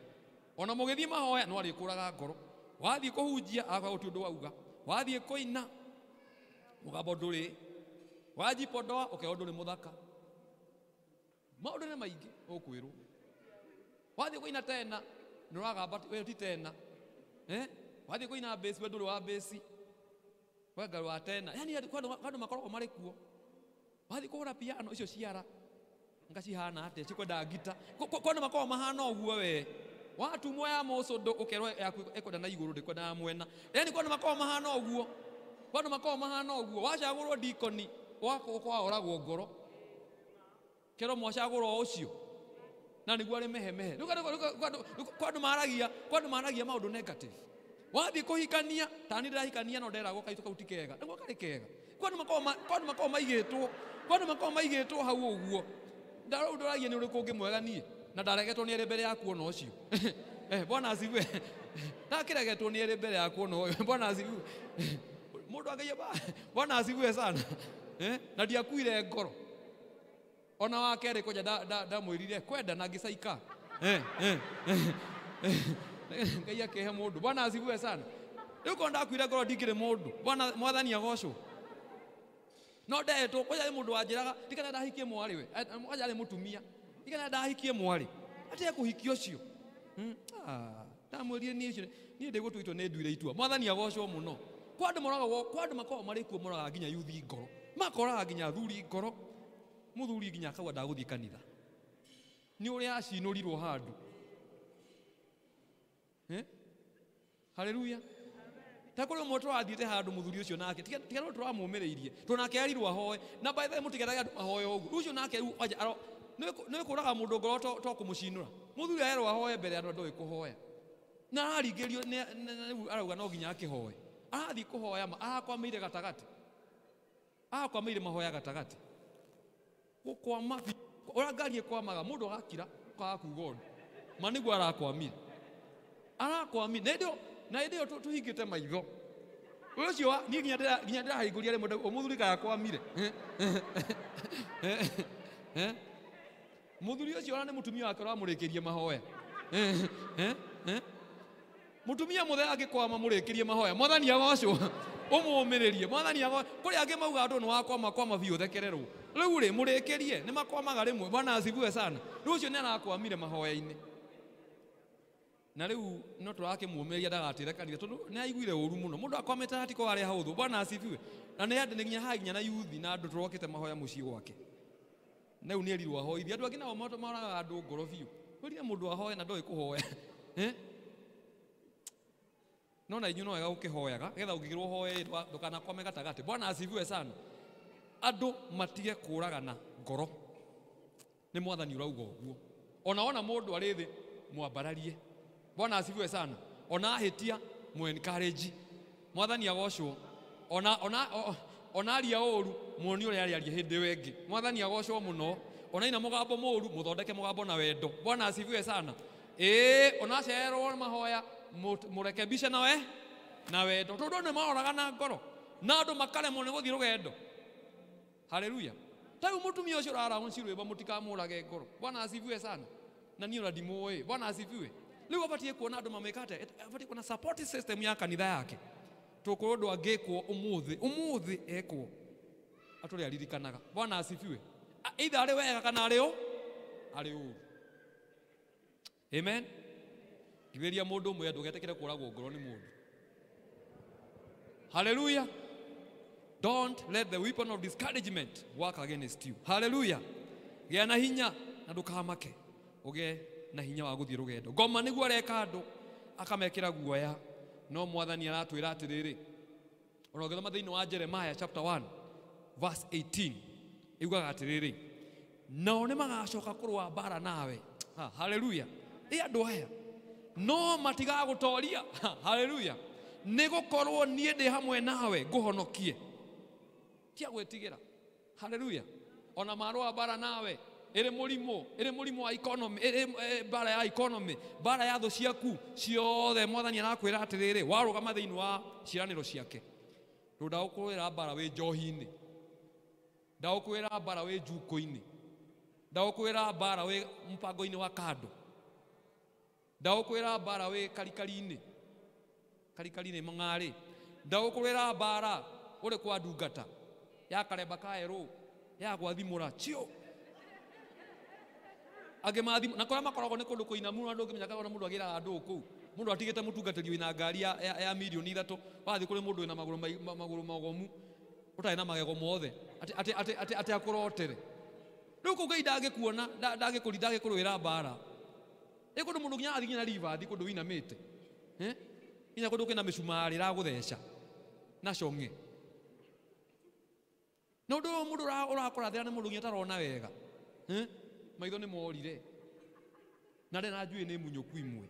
ona mũgĩthiĩ mahoya no arĩkũraga ngoro. Wathiĩ kũhunjia agakorwo gũtirĩ ũndũ wauga, wathiĩ kũina mũgambo ndũrĩ, wajipodoa ũkerwo ndũrĩ mũthaka. Maũndũ nĩ maingĩ ũkwĩrwo. Wathiĩ kũina tena nĩ ũragamba we ti tena, wathiĩ kũina bass we ndũrĩ wa bass, we ngarũ wa tena. Yani andũ andũ makoragwo marĩ kuo. Wathiĩ kũhũra piano icio ciara ngacihana atĩa, cikwenda ngita. Kwa andũ makoragwo mahana ũguo we. Watumwo ya mũcũndũ ũkerwo yaku ĩkwenda na igũrũ ndĩkwenda ya mwena. Yani kwa andũ makoragwo mahana ũguo, kwa andũ makoragwo mahana ũguo. Wacagũrwo ndikoni wakoragwo ngoro, kerwo mwacagũrwo ũcio na nĩguo arĩ mehemehe. Rĩu kwa andũ maragia, kwa andũ maragia maũndũ negative. Wathiĩ kũhikania, ta niĩ ndĩrahikania no nderagwo kaitũ kau ti kega, nĩguo karĩ kega. Kwa andũ makoragwo kwa andũ makoragwo maigĩtwo, kwa andũ makoragwo maigĩtwo hau ũguo. Ndarau ndoragia nĩ ũrĩkũ ũngĩ mwega niĩ, na ndaregetwo nĩ erĩ mbere yaku ona ũcio. Bwana asifiwe. Ndakĩregetwo nĩ erĩ mbere yaku ona ũyũ. Bwana asifiwe. Mũndũ angĩiya Bwana asifiwe sana. Na ndiakuire ngoro. Ona wa kerĩ kwanja ndamwĩrire kwenda na ngĩcaika. Ngai akĩhe mũndũ. Bwana asifiwe sana. Rĩu korwo ndakuire ngoro ndingĩrĩ mũndũ. Bwana Mwathani agocwo. No ndetwo kwanja nĩ mũndũ wanjĩraga ndikana ndahikie mwarĩ we. Kwanja arĩ mũtumia. Ndikana ndahikie mwarĩ. Atĩ ekũhikia ũcio. Ndamwĩrire niĩ ũcio, niĩ ndĩgũtua itua nĩ nduire itua. Mwathani agocwo mũno. Kwa andũ moragwo, kwa andũ makoragwo marĩ kuo moraga nginya yuthi ngoro. Makoraga nginya athuri ngoro. Mũthuri nginya akauga ndagũthiĩ kanitha. Nĩ ũrĩa acinũrirwo handũ. Haleluya. Ta kũrĩ ũmwe tũrathiĩte handũ mũthuri ũcio nake, tiga no tũramũmĩrĩirie, tondũ nake erirwo ahoe. Na by the way mũtigerage andũ mahoe ũguo. Rĩu ũcio nake rĩu anja nĩ kũraga mũndũ ngoro to kũmũcinũra. Mũthuri erwo ahoe mbere ya andũ ndoĩ kũhoya. Na araringĩrĩrio rĩu arauga no nginya akĩhoe. Arathiĩ kũhoya ma, arakwamĩire gatagatĩ. Arakwamĩire mahoya gatagatĩ. Gũkwama ũrĩa ngari ĩkwamaga, mũndũ agakira, ũkaga kuga ũndũ. Ma nĩguo arakwamire. Arakwamire. Na hĩndĩ ĩyo, na hĩndĩ ĩyo tũhingĩte maitho. Ũcio wa, niĩ nginya ndĩrahingũria rĩmwe ndauga, mũthuri kaĩ akwamire. Mũthuri ũcio ona nĩ mũtumia wake ũramũrĩkĩrie mahoya. Mũtumia mũthee angĩkwama mũrĩkĩrie mahoya. Mwathani agocwo. Ũmũmĩrĩrie. Mwathani agocwo. Kũrĩ angĩ maugaga andũ nĩ wakwama kwama biũ ũthekererwo. Rĩu rĩ, mũrĩkĩrie, nĩ makwamaga rĩmwe. Bwana asifiwe sana. Rĩu ũcio nĩ arakwamire mahoya-inĩ. Na rĩu no tũrakĩmũmĩrĩria ndagatĩre kanitha tondũ nĩ aiguire ũru mũno. Mũndũ akwamĩte hatiko harĩa hahũthũ. Bwana asifiwe. Na nĩ andũ nginya haha nginya na yuthi na andũ tũrokĩte mahoya mũciĩ gwake. Na rĩu nĩ erirwo ahoithie. Andũ angĩ nao moragaga andũ ngoro biũ. Wĩrire mũndũ ahoe na ndoĩ kũhoya. No na inyuĩ no wega gũkĩhoyaga, nĩgetha ũngĩkĩrwo ũhoe ndũkanakwame gatagatĩ. Bwana asifiwe sana. Andũ matige kũragana ngoro. Nĩ Mwathani ũrauga ũguo. Ona wona mũndũ arĩ thĩ, mwambararie. Bwana asifiwe sana. Ona ahĩtia, mũ encourage. Mwathani agocwo. Ona ona ona aria ũru muoni ũrĩa arĩaria hĩndĩ ĩyo ĩngĩ. Mwathani agocwo mũno. Ona ina mũgambo mũru mũthondeke mũgambo na wendo. Bwana asifiwe sana. Ona acererwo mahoya mũrekebishe nawe na wendo. Tondũ nĩ maroraga na ngoro na andũ makaremwo nĩ gũthiĩ rũgendo. Haleluya. Ta rĩu mũtumia ũcio ũraraunci rwĩmbo mũtikamũrage ngoro. Bwana asifiwe sana. Na niĩ ona ndimũĩ. Bwana asifiwe. Rĩu abatiĩ kuona andũ mamĩka atĩa? Abatiĩ kuona support system ya kanitha yake. Tũkorwo ũndũ angĩkwo ũmũthĩ, ũmũthĩ ekwo atũrĩ aririkanaga. Bwana asifiwe. Either arĩ wega kana arĩ arĩ ũru. Amen. Ngithĩria mũndũ ũmwe ndũgetĩkĩre kũragwo ngoro nĩ mũndũ. Hallelujah. Don't let the weapon of discouragement work against you. Hallelujah. Gĩa na hinya na ndũkamake. Ũgĩe na hinya wa gũthiĩ rũgendo. Ngoma nĩguo areka andũ akamekĩra guoya. No mwathani aratwĩra atĩrĩrĩ. Ona ũngĩthoma thĩinĩ wa Jeremiah chapter 1 verse 18 ĩugaga atĩrĩrĩ, nao nĩ magacoka kũrũa mbara nawe. Hallelujah. Ĩ andũ aya no matigagũtoria. Hallelujah. Nĩ gũkorwo niĩ ndĩ hamwe nawe ngũhonokie. Tia gwĩtigĩra. Hallelujah. Ona marũa mbara nawe ĩrĩ mũrimũ, ĩrĩ mũrimũ wa economy, ĩrĩ mbara ya economy, mbara ya thũ ciaku ciothe. Mwathani arakwĩra atĩrĩrĩ, warũgama thĩinĩ wa ciĩranĩro ciake. Rĩu ndagũkwĩra mbara wĩ njohi-inĩ, ndagũkwĩra mbara wĩ njuko-inĩ, ndagũkwĩra mbara wĩ mũbango-inĩ wa kando, ndagũkwĩra mbara wĩ karikari-inĩ, karikari-inĩ mang'arĩ, ndagũkwĩra mbara ũrĩ kwa ndungata ya karemba ka erũ ya gwathimũra cio angĩ mathimũ na kũrĩa makoragwo nĩ kũndũ kũinamu na ndũngĩmenya kana mũndũ agĩraga andũ kũu. Mũndũ atigĩte mũtungatĩri wĩna ngari ya mirioni 3 wathiĩ kũrĩ mũndũ wĩna magũrũ magomu ũtarĩ na magego mothe atĩ akũrotere. Rĩu kũu Ngai ndangĩkuona, ndangĩkũrũĩra mbara. Ĩ kũndũ mũndũ nginya athiĩ nginya ribathi kũndũ wĩinamĩte, nginya kũndũ kwĩna mĩcumarĩ ĩragũtheca na cong'e. Na ũndũ ũyũ mũndũ ũrakũrathĩra nĩ mũndũ nginya ũtarona wega. Maitho nĩ morire na ndarĩ na njuĩrĩ nĩ munyũku imwe,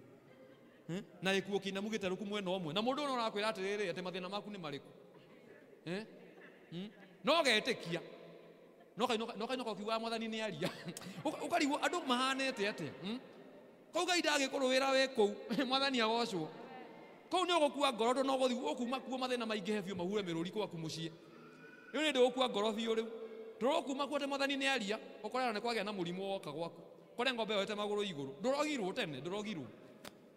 na gĩkuo kĩinamu gĩterũku mwena ũmwe, na mũndũ ũyũ ũrakwĩra atĩrĩrĩ atĩ mathĩna maku nĩ marĩkũ. No getĩkia no kainũka ũkiugaga mwathani nĩ aria. Ũkarigwo andũ mahanĩte atĩa. Kũu Ngai ndangĩkũrũĩra wĩ kũu. Mwathani agocwo. Kũu nĩ ũgũkua ngoro tondũ no ũgũthiĩ ũkuma kuo mathĩna maingĩhe biũ mahure mĩrũri gwaku mũciĩ. Rĩu nĩ ndũgũkua ngoro biũ rĩu. Ndũrokuma kuo atĩ mwathani nĩ aria, ũkorera nĩ kwagĩa na mũrimũ woka gwaku. Kore ng'ombe yoete magũrũ igũrũ. Ndũrogirwo tene, ndũrogirwo.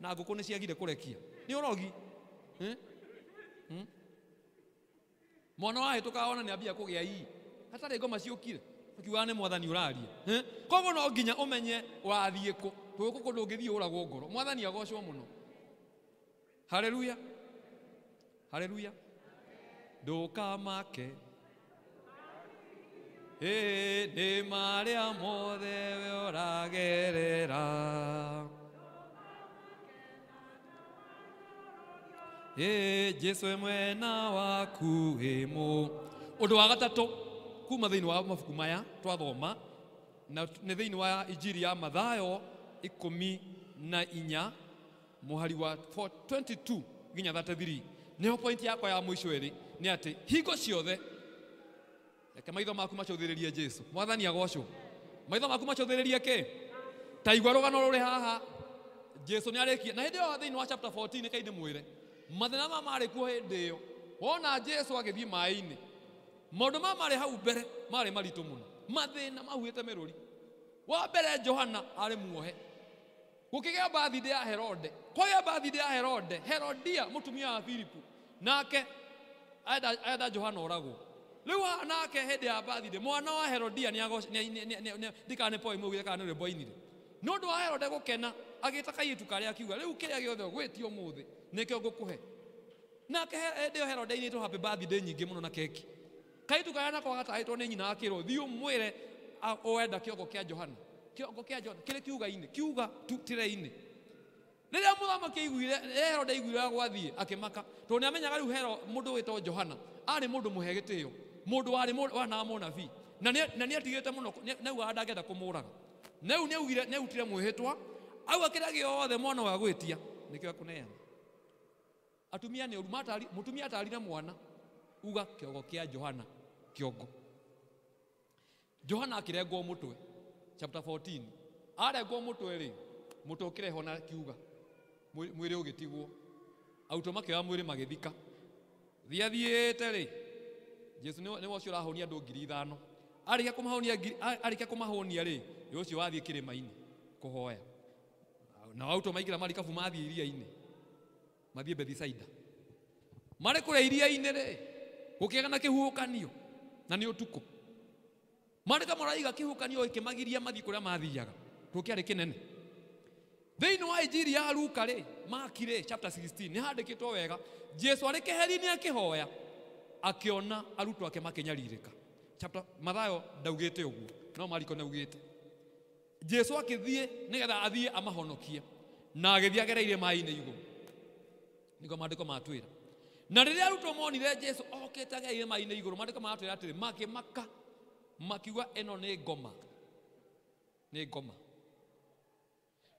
Na ngũkũ nĩ ciagire kũrekia. Nĩ ũrogi. Mwana wahĩtũka ona nĩ ambia kũgĩa ii. Hatarĩ ngoma ciũkire. Ũkiugaga nĩ mwathani ũraria. Koguo no nginya ũmenye ũrathiĩ kũ. Tũgũkũ kũndũ ũngĩthiĩ ũragwo ngoro. Mwathani agocwo mũno. Hallelujah. Hallelujah. Ndũkamake. Nĩ marĩa mothe we ũragerera. Jesu e mwena waku ĩmũ. Ũndũ wa gatatũ kuma thĩinĩ wa mabuku maya twathoma na nĩ thĩinĩ wa Injiri ya Mathayo 14 mũhari wa 22 nginya 33. Nĩho point yakwa ya mũico ĩrĩ nĩ atĩ hingo ciothe reke maitho maku macũthĩrĩrie Jesu. Mwathani agocwo. Maitho maku macũthĩrĩrie kĩ? Ta igua rũgano rũrĩ haha. Jesu nĩ arĩkia na hĩndĩ ĩyo thĩinĩ wa chapter 14 kai ndĩmwĩre mathĩna ma marĩ kuo hĩndĩ ĩyo. Wona Jesu agĩthiĩ maĩ-inĩ, maũndũ ma marĩ hau mbere marĩ maritũ mũno, mathĩna mahuĩte mĩrũri. Wa mbere Johana arĩ muohe, gũkĩgĩa birthday ya Herode. Kwagĩa birthday ya Herode, Herodia mũtumia wa Filipu nake enda Johana oragwo. Rĩu haha nake hĩndĩ ya birthday mwana wa Herodia ndikana nĩ poem augire kana nĩ rwĩmbo ainire. Nĩ ũndũ wa Herode gũkena agĩta kairĩtu karĩa akiuga rĩu kĩrĩa gĩothe ũgwĩtia ũmũthĩ nĩkĩo ngũkũhe. Nake hĩndĩ ĩyo Herode ainĩtwo happy birthday nyingĩ mũno na keki. Kairĩtu karĩa nako gataĩtwo nĩ nyina akĩrwo thiĩ ũmwĩre ũrenda kĩongo kĩa Johana. Kĩongo kĩa Johana kĩrĩ kiuga-inĩ, kiuga tu tĩrĩ-inĩ. Rĩrĩa mũthamaki aiguire, Herode aiguire ũrĩa gwathiĩ akĩmaka, tondũ nĩ amenyaga rĩu Hero mũndũ wĩtwo Johana arĩ mũndũ mũhe gĩtĩo, mũndũ warĩ wana mũnabii, na nĩ atigĩte mũno, nĩ augaga ndangĩenda kũmũraga. Na rĩu nĩ augire, nĩ autire mwĩhĩtwa, auga kĩrĩa gĩothe mwana ũyũ agwĩtia nĩkĩo ekũneana. Atumia nĩ ũru matari mũtumia atarire mwana uga kĩongo kĩa Johana kĩongo. Johana akĩrengwo mũtwe chapter 14. Arengwo mũtwe rĩ, mũtwe ũkĩrehwo na kiuga mwĩrĩ ũgĩtigwo. Arutwo makĩoya mwĩrĩ magĩthika. Thiathiĩte rĩ, Jesu nĩwe ũcio ũrahonia andũ 5,000. Arĩkia kũmahonia arĩkia kũmahonia rĩ, nĩ ũcio wathiĩ kĩrĩma-inĩ kũhoya. Na arutwo maingĩra marikabu mathiĩ iria-inĩ. Mathiĩ Bethisaida. Marĩ kũrĩa iria-inĩ rĩ, gũkĩgĩa na kĩhuhũkanio na nĩ ũtukũ. Marĩ kama maraiga kĩhuhũkanio gĩkĩmagiria mathiĩ kũrĩa mathiaga. Tũkĩarĩ kĩnene. Thĩinĩ wa Injiri ya Luka rĩ, Mark rĩ, chapter 16, nĩ handĩkĩtwo wega. Jesu arĩ keheri-inĩ akĩhoya, akĩona arutwo ake makĩnyarirĩka. Chapter Mathayo ndaugĩte ũguo, no Mariko nĩaugĩte. Jesu akĩthiĩ nĩgetha athiĩ amahonokie, na agĩthiĩ agereire maĩ-inĩ igũrũ. Nĩguo maandĩko matwĩra. Na rĩrĩa arutwo monire Jesu okĩte agereire maĩ-inĩ igũrũ, maandĩko maratwĩra atĩrĩ, makĩmaka, makiuga ĩno nĩ ngoma. Nĩ ngoma.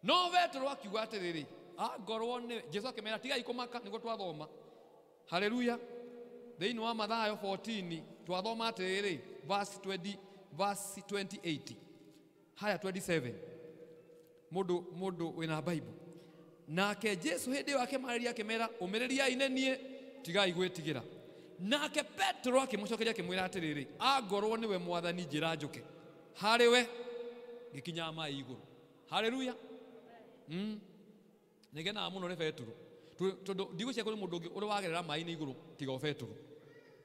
No Petero akiuga atĩrĩrĩ, angorwo nĩ Jesu akĩmera tigai kũmaka, nĩguo twathoma. Haleluya. Thĩinĩ wa Mathayo 14 twathoma atĩrĩrĩ, verse 20, verse 28. Haya 27. Mũndũ wĩna Bible. Nake Jesu hĩndĩ ĩyo akĩmarĩria akĩmera, ũmĩrĩriai nĩ niĩ, tigai gwĩtigĩra. Nake Petero akĩmũcokeria akĩmwĩra atĩrĩrĩ, angorwo nĩwe Mwathani, njĩra njũke harĩ we ngĩkinyaga maĩ igũrũ. Haleluya. Nĩngenaga mũno nĩ Petero. Tondũ ndigwĩciria kũrĩ mũndũ ũngĩ ũrĩ wagerera maĩ-inĩ igũrũ tiga o Petero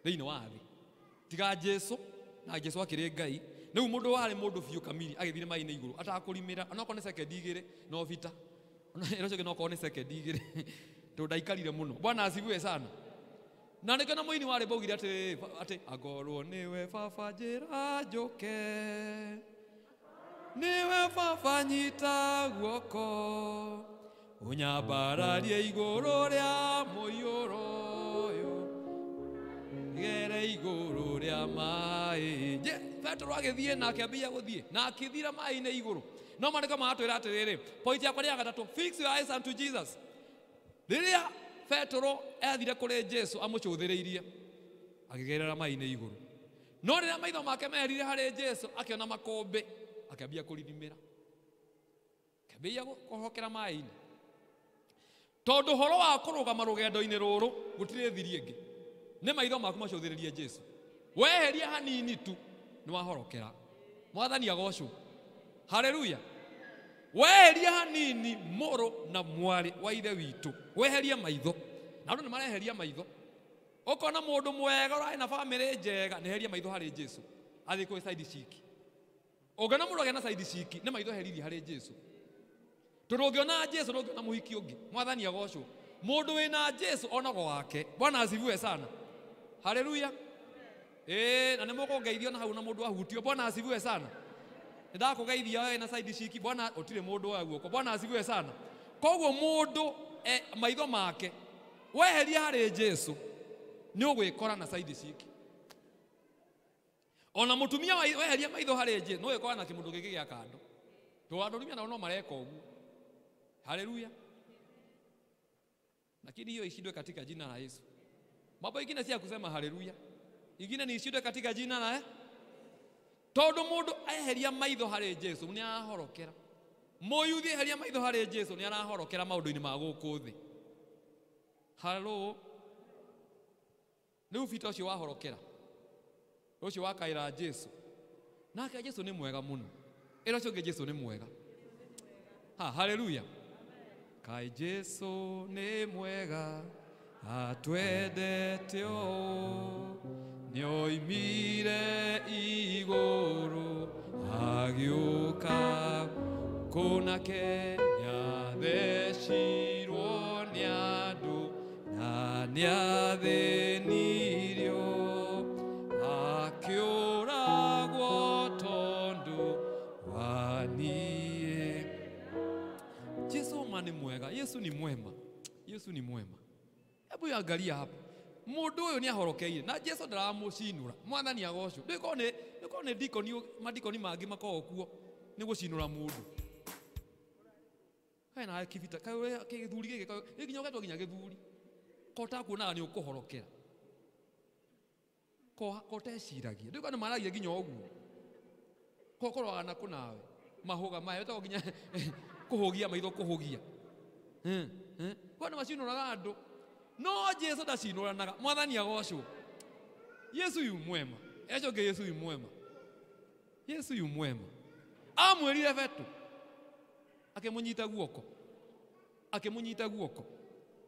thĩinĩ wa thĩ. Tiga Jesu, na Jesu akĩrĩ Ngai. Rĩu mũndũ warĩ mũndũ biũ kamiri agĩthire maĩ-inĩ igũrũ atakũrimĩra, onokorwo nĩ sekendi igĩrĩ no bita. Ĩno ũcio ũngĩ no okorwo nĩ sekendi igĩrĩ tondũ ndaikarire mũno. Bwana asifiwe sana. Na nĩkĩo na mũini warĩ baugire atĩ angorwo nĩwe baba njĩra njũke, nĩwe baba nyita guoko, ũnyambararie igũrũ rĩa mũiyũro ũyũ, gere igũrũ rĩa maĩ. Je, Petero agĩthiĩ na akĩambia gũthiĩ na akĩthira maĩ-inĩ igũrũ. No maandĩko maratwĩra atĩrĩrĩ, point yakwa nĩ ya gatatũ, fix your eyes unto Jesus. Rĩrĩa Petero athire kũrĩ Jesu amũcũthĩrĩirie, akĩgerera maĩ-inĩ igũrũ. No rĩrĩa maitho make meherire harĩ Jesu, akĩona makũmbĩ, akĩambia kũririmĩra, akĩambia kũhokera maĩ-inĩ. Tondũ ũhoro wa kũrũgama rũgendo-inĩ rũrũ gũtirĩ thiri ĩngĩ, nĩ maitho maku macũthĩrĩrie Jesu. Weheria hanini tu nĩ wahorokera. Mwathani agocwo. Haleluya. Weheria hanini mũrũ na mwarĩ wa ithe witũ, weherie maitho. Na andũ nĩ mareheria maitho. Ũkona mũndũ mwega ũrarĩ na bamĩrĩ njega, nĩ heria maitho harĩ Jesu, athiĩ kwĩ side chick. Ũngĩona mũndũ agĩa na side chick, nĩ maitho eheririe harĩ Jesu. Tondũ ũngĩona Jesu ndũngĩona mũhiki ũngĩ. Mwathani agocwo. Mũndũ wĩna Jesu onagwo wake. Bwana asifiwe sana. Haleluya. Na nĩ mũkũngeithio na hau na mũndũ ahutio. Bwana asifiwe sana. Nĩndakũgeithia we na side chick. Bwana ũtirĩ mũndũ wa guoko. Bwana asifiwe sana. Koguo mũndũ maitho make weheria harĩ Jesu nĩ ũgwĩkora na side chick. Ona mũtumia weheria maitho harĩ Jesu nĩ ũgwĩkora na kĩmũndũ gĩkĩ gĩa kando. Tondũ andũ atumia nao no mareka ũguo. Haleluya. Lakini hiyo ishindwe katika jina la Yesu. Mambo ingine si ya kusema haleluya. Ingine ni ishindwe katika jina la Tondũ mũndũ eheria maitho harĩ Jesu nĩ arahorokera. Mũyuthi eheria maitho harĩ Jesu nĩ arahorokera maũndũ-inĩ ma gũkũ thĩ. Halo. Rĩu Peter ũcio wahorokera, ũcio wakaĩra Jesu. Nake Jesu nĩ mwega mũno. Ĩra ũcio ũngĩ Jesu nĩ mwega. Ha, haleluya. Kai Jesu nĩ mwega, atwendete ũũ, nĩoimire igũrũ agĩũka kũnake, nĩathecirwo nĩ andũ na nĩathĩnirio, akĩũragwo tondũ wa niĩ. Jesu ma nĩ mwega. Yesu ni mwema. Yesu ni mwema. Hebu angalia hapo. Mũndũ ũyũ nĩ ahorokeire na Jesu ndaramũcinũra. Mwathani agocwo. Ndĩkorwo nĩ dikoni, madikoni mangĩ makoragwo kuo nĩ gũcinũra mũndũ. Kaĩ na kibita, kaĩ gĩthuri gĩkĩ, kaĩ nginya ũgetwo nginya gĩthuri. Ko ũtakuonaga nĩ ũkũhorokera. Ko ũteciragia. Ndũĩ kana maragia nginya ũguo. Ko ũkũroraga nakũ nawe. Mahũga maya wĩtagwo nginya kũhũgia maitho kũhũgia. Ko nĩ macinũraga andũ. No Jesu ndacinũranaga. Mwathani agocwo. Yesu yu mwema. Ecoke Yesu yu mwema. Yesu yu mwema. Amwĩrire Petro. Akĩmũnyita guoko. Akĩmũnyita guoko.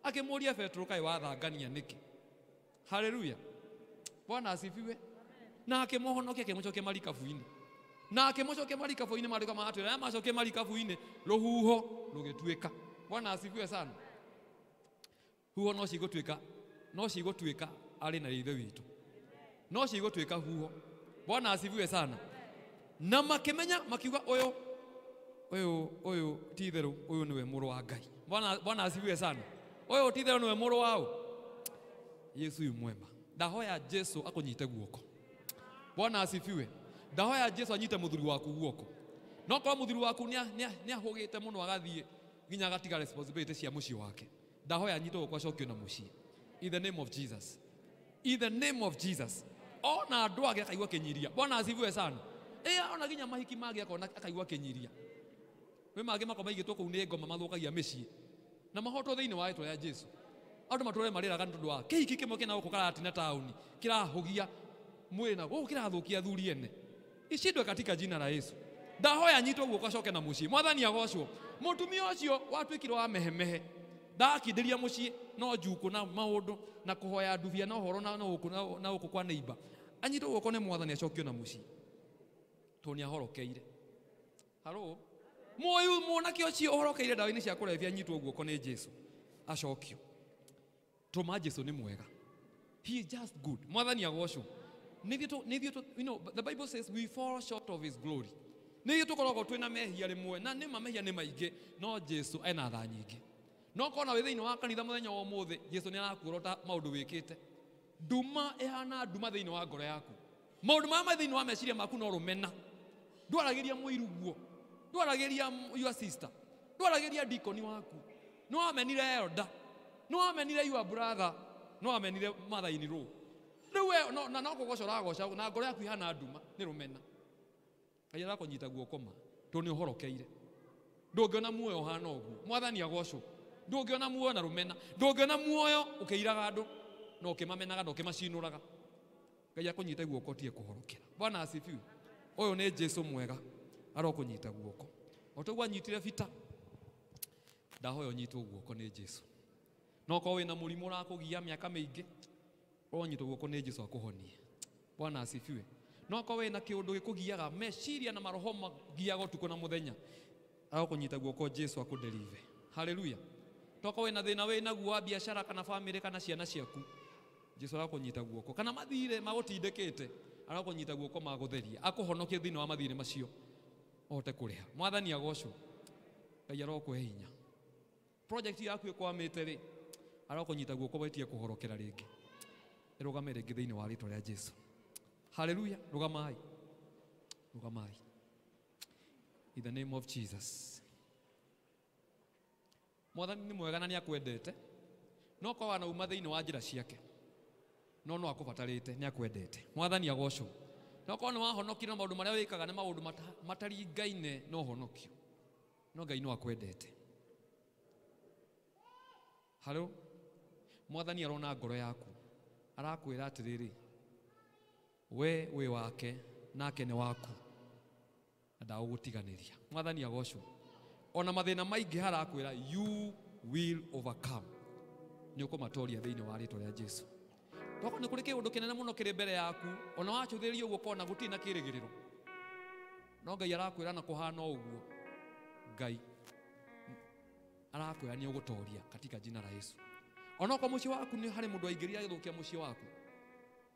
Akĩmũria Petro kaĩ wathangania nĩkĩ. Haleluya. Bwana asifiwe. Na akĩmũhonokia akĩmũcokia marikabu-inĩ. Na akĩmũcokia marikabu-inĩ maandĩko maratwĩra arĩa macokia marikabu-inĩ rũhuho rũgĩtuĩka. Bwana asifiwe sana. Huho no cigũtuĩka, no cigũtuĩka arĩ na ithe witũ. No cigũtuĩka huho. Bwana asifiwe sana. Na makĩmenya makiuga ũyũ ũyũ ũyũ ti itherũ ũyũ nĩwe mũrũ wa Ngai. Bwana asifiwe sana. Ũyũ ti itherũ nĩwe mũrũ wa ũ? Yesu yu mwema. Ndahoya Jesu akũnyite guoko. Bwana asifiwe. Ndahoya Jesu anyite mũthuri waku guoko. No korwo mũthuri waku nĩ ahũgĩte mũno agathiĩ nginya agatiga responsibility cia mũciĩ wake. Ndahoya anyite guoko acokio na mũciĩ. In the name of Jesus. In the name of Jesus. Ona andũ ake akaigua kĩnyiria. Bwana asifiwe sana. Ona nginya mahiki mangĩ akona akaigua kĩnyiria. Kwĩ mangĩ makorwo maigĩtwo kũu nĩ ngoma mathũkagia mĩciĩ. Na mahotwo thĩinĩ wa rĩtwa rĩa Jesu. Andũ matũre marĩraga nĩ tondũ wa kĩhiki kĩmwe kĩna gũkũ karatina taũni kĩrahũgia mwĩrĩ na gũkũ kĩrathũkia athuri ene. Icindwe katika jina la Yesu. Ndahoya anyitwo guoko acoke na mũciĩ. Mwathani agocwo. Mũtumia ũcio watuĩkire wa mehemehe. Ndakindĩria mũciĩ no njukũ na maũndũ na kũhoya ndubia na ũhoro na gũkũ na gũkũ kwa neighbor. Anyitwo guoko nĩ mwathani acokio na mũciĩ. Tondũ nĩ ahorokeire. Haro? Mũyũ mwanake ũcio ũhorokeire ndawa-inĩ cia kũrebia anyitwo guoko nĩ Jesu. Acokio. Tũma Jesu nĩ mwega. He is just good. Mwathani agocwo. You know, the Bible says we fall short of his glory. Nĩthuĩ tũkoragwo twĩna mehia rĩmwe na nĩma mehia nĩ maingĩ no Jesu ena tha nyingĩ. No kona wĩ thĩinĩ wa kanitha mũthenya wa ũmũthĩ Jesu nĩ arakuorota maũndũ wĩkĩte. Nduma ĩhana nduma thĩinĩ wa ngoro yaku. Maũndũ marĩa me thĩinĩ wa meciria maku no rũmena. Ndwaragĩria mũiruguo. Ndwaragĩria your sister. Ndwaragĩria deacon waku. No wamenire elder. No wamenire your brother. No wamenire mother in law. Rĩu we na no kũgoca ũragoca na ngoro yaku ihana nduma nĩ rũmena. Ngai arakũnyita guoko ma tondũ nĩ ũhorokeire. Ndũngĩona muoyo ũhana ũguo. Mwathani agocwo. Ndũngĩona muoyo na rũmena. Ndũngĩona muoyo ũkĩiraga andũ na ũkĩmamenaga na ũkĩmacinũraga. Ngai akũnyite guoko tie kũhorokera. Bwana asifiwe. Ũyũ nĩ Jesu mwega arokũnyita guoko. O toguo anyitire Peter. Ndahoya ũnyitwo guoko nĩ Jesu. No korwo wĩna mũrimũ ũrakũgia mĩaka mĩingĩ, ũronyitwo guoko nĩ Jesu akũhonie. Bwana asifiwe. No korwo wĩna kĩũndũ gĩkũgiaga meciria na maroho magiaga ũtukũ na mũthenya, arokũnyita guoko Jesu akũdeliver. Haleluya. Tokorwo wĩna thĩna wĩnaguo wa biacara kana famĩlĩ kana ciana ciaku, Jesu arakũnyita guoko. Kana mathirĩ magũtindĩkĩte, arakũnyita guoko magũtherie, akũhonokie thĩinĩ wa mathirĩ macio ũhote kũrĩha. Mwathani agocwo. Ngai arokũhe hinya. Project yaku ĩkwamĩte rĩ, arokũnyita guoko wetie kũhorokera rĩngĩ. Ĩrũgame rĩngĩ thĩinĩ wa rĩtwa rĩa Jesu. Haleluya. Rũgamai. Rũgamai. In the name of Jesus. Mwathani nĩ mwega na nĩ akwendete. No korwo wanauma thĩinĩ wa njĩra ciake, no no akũbatarĩte, nĩ akwendete. Mwathani agocwo. No korwo nĩ wahonokire na maũndũ marĩa wĩkaga nĩ maũndũ mataringaine na ũhonokio, no Ngai no akwendete. Halo? Mwathani arona ngoro yaku. Arakwĩra atĩrĩrĩ, we wĩ wake nake nĩ waku na ndagũgũtiganĩria. Mwathani agocwo. Ona mathĩna maingĩ harakwĩra you will overcome. Nĩ ũkũmatoria thĩinĩ wa rĩtwa rĩa Jesu. Tokorwo nĩ kũrĩ kĩũndũ kĩnene mũno kĩrĩ mbere yaku, ona wacũthĩrĩria ũguo ũkona gũtirĩ na kĩrĩgĩrĩro. No Ngai arakwĩra na kũhana ũguo, Ngai arakwĩra nĩ ũgũtoria katika jina la Yesu. Onokorwo mũciĩ waku nĩ harĩ mũndũ waingĩrire agĩthũkia mũciĩ waku,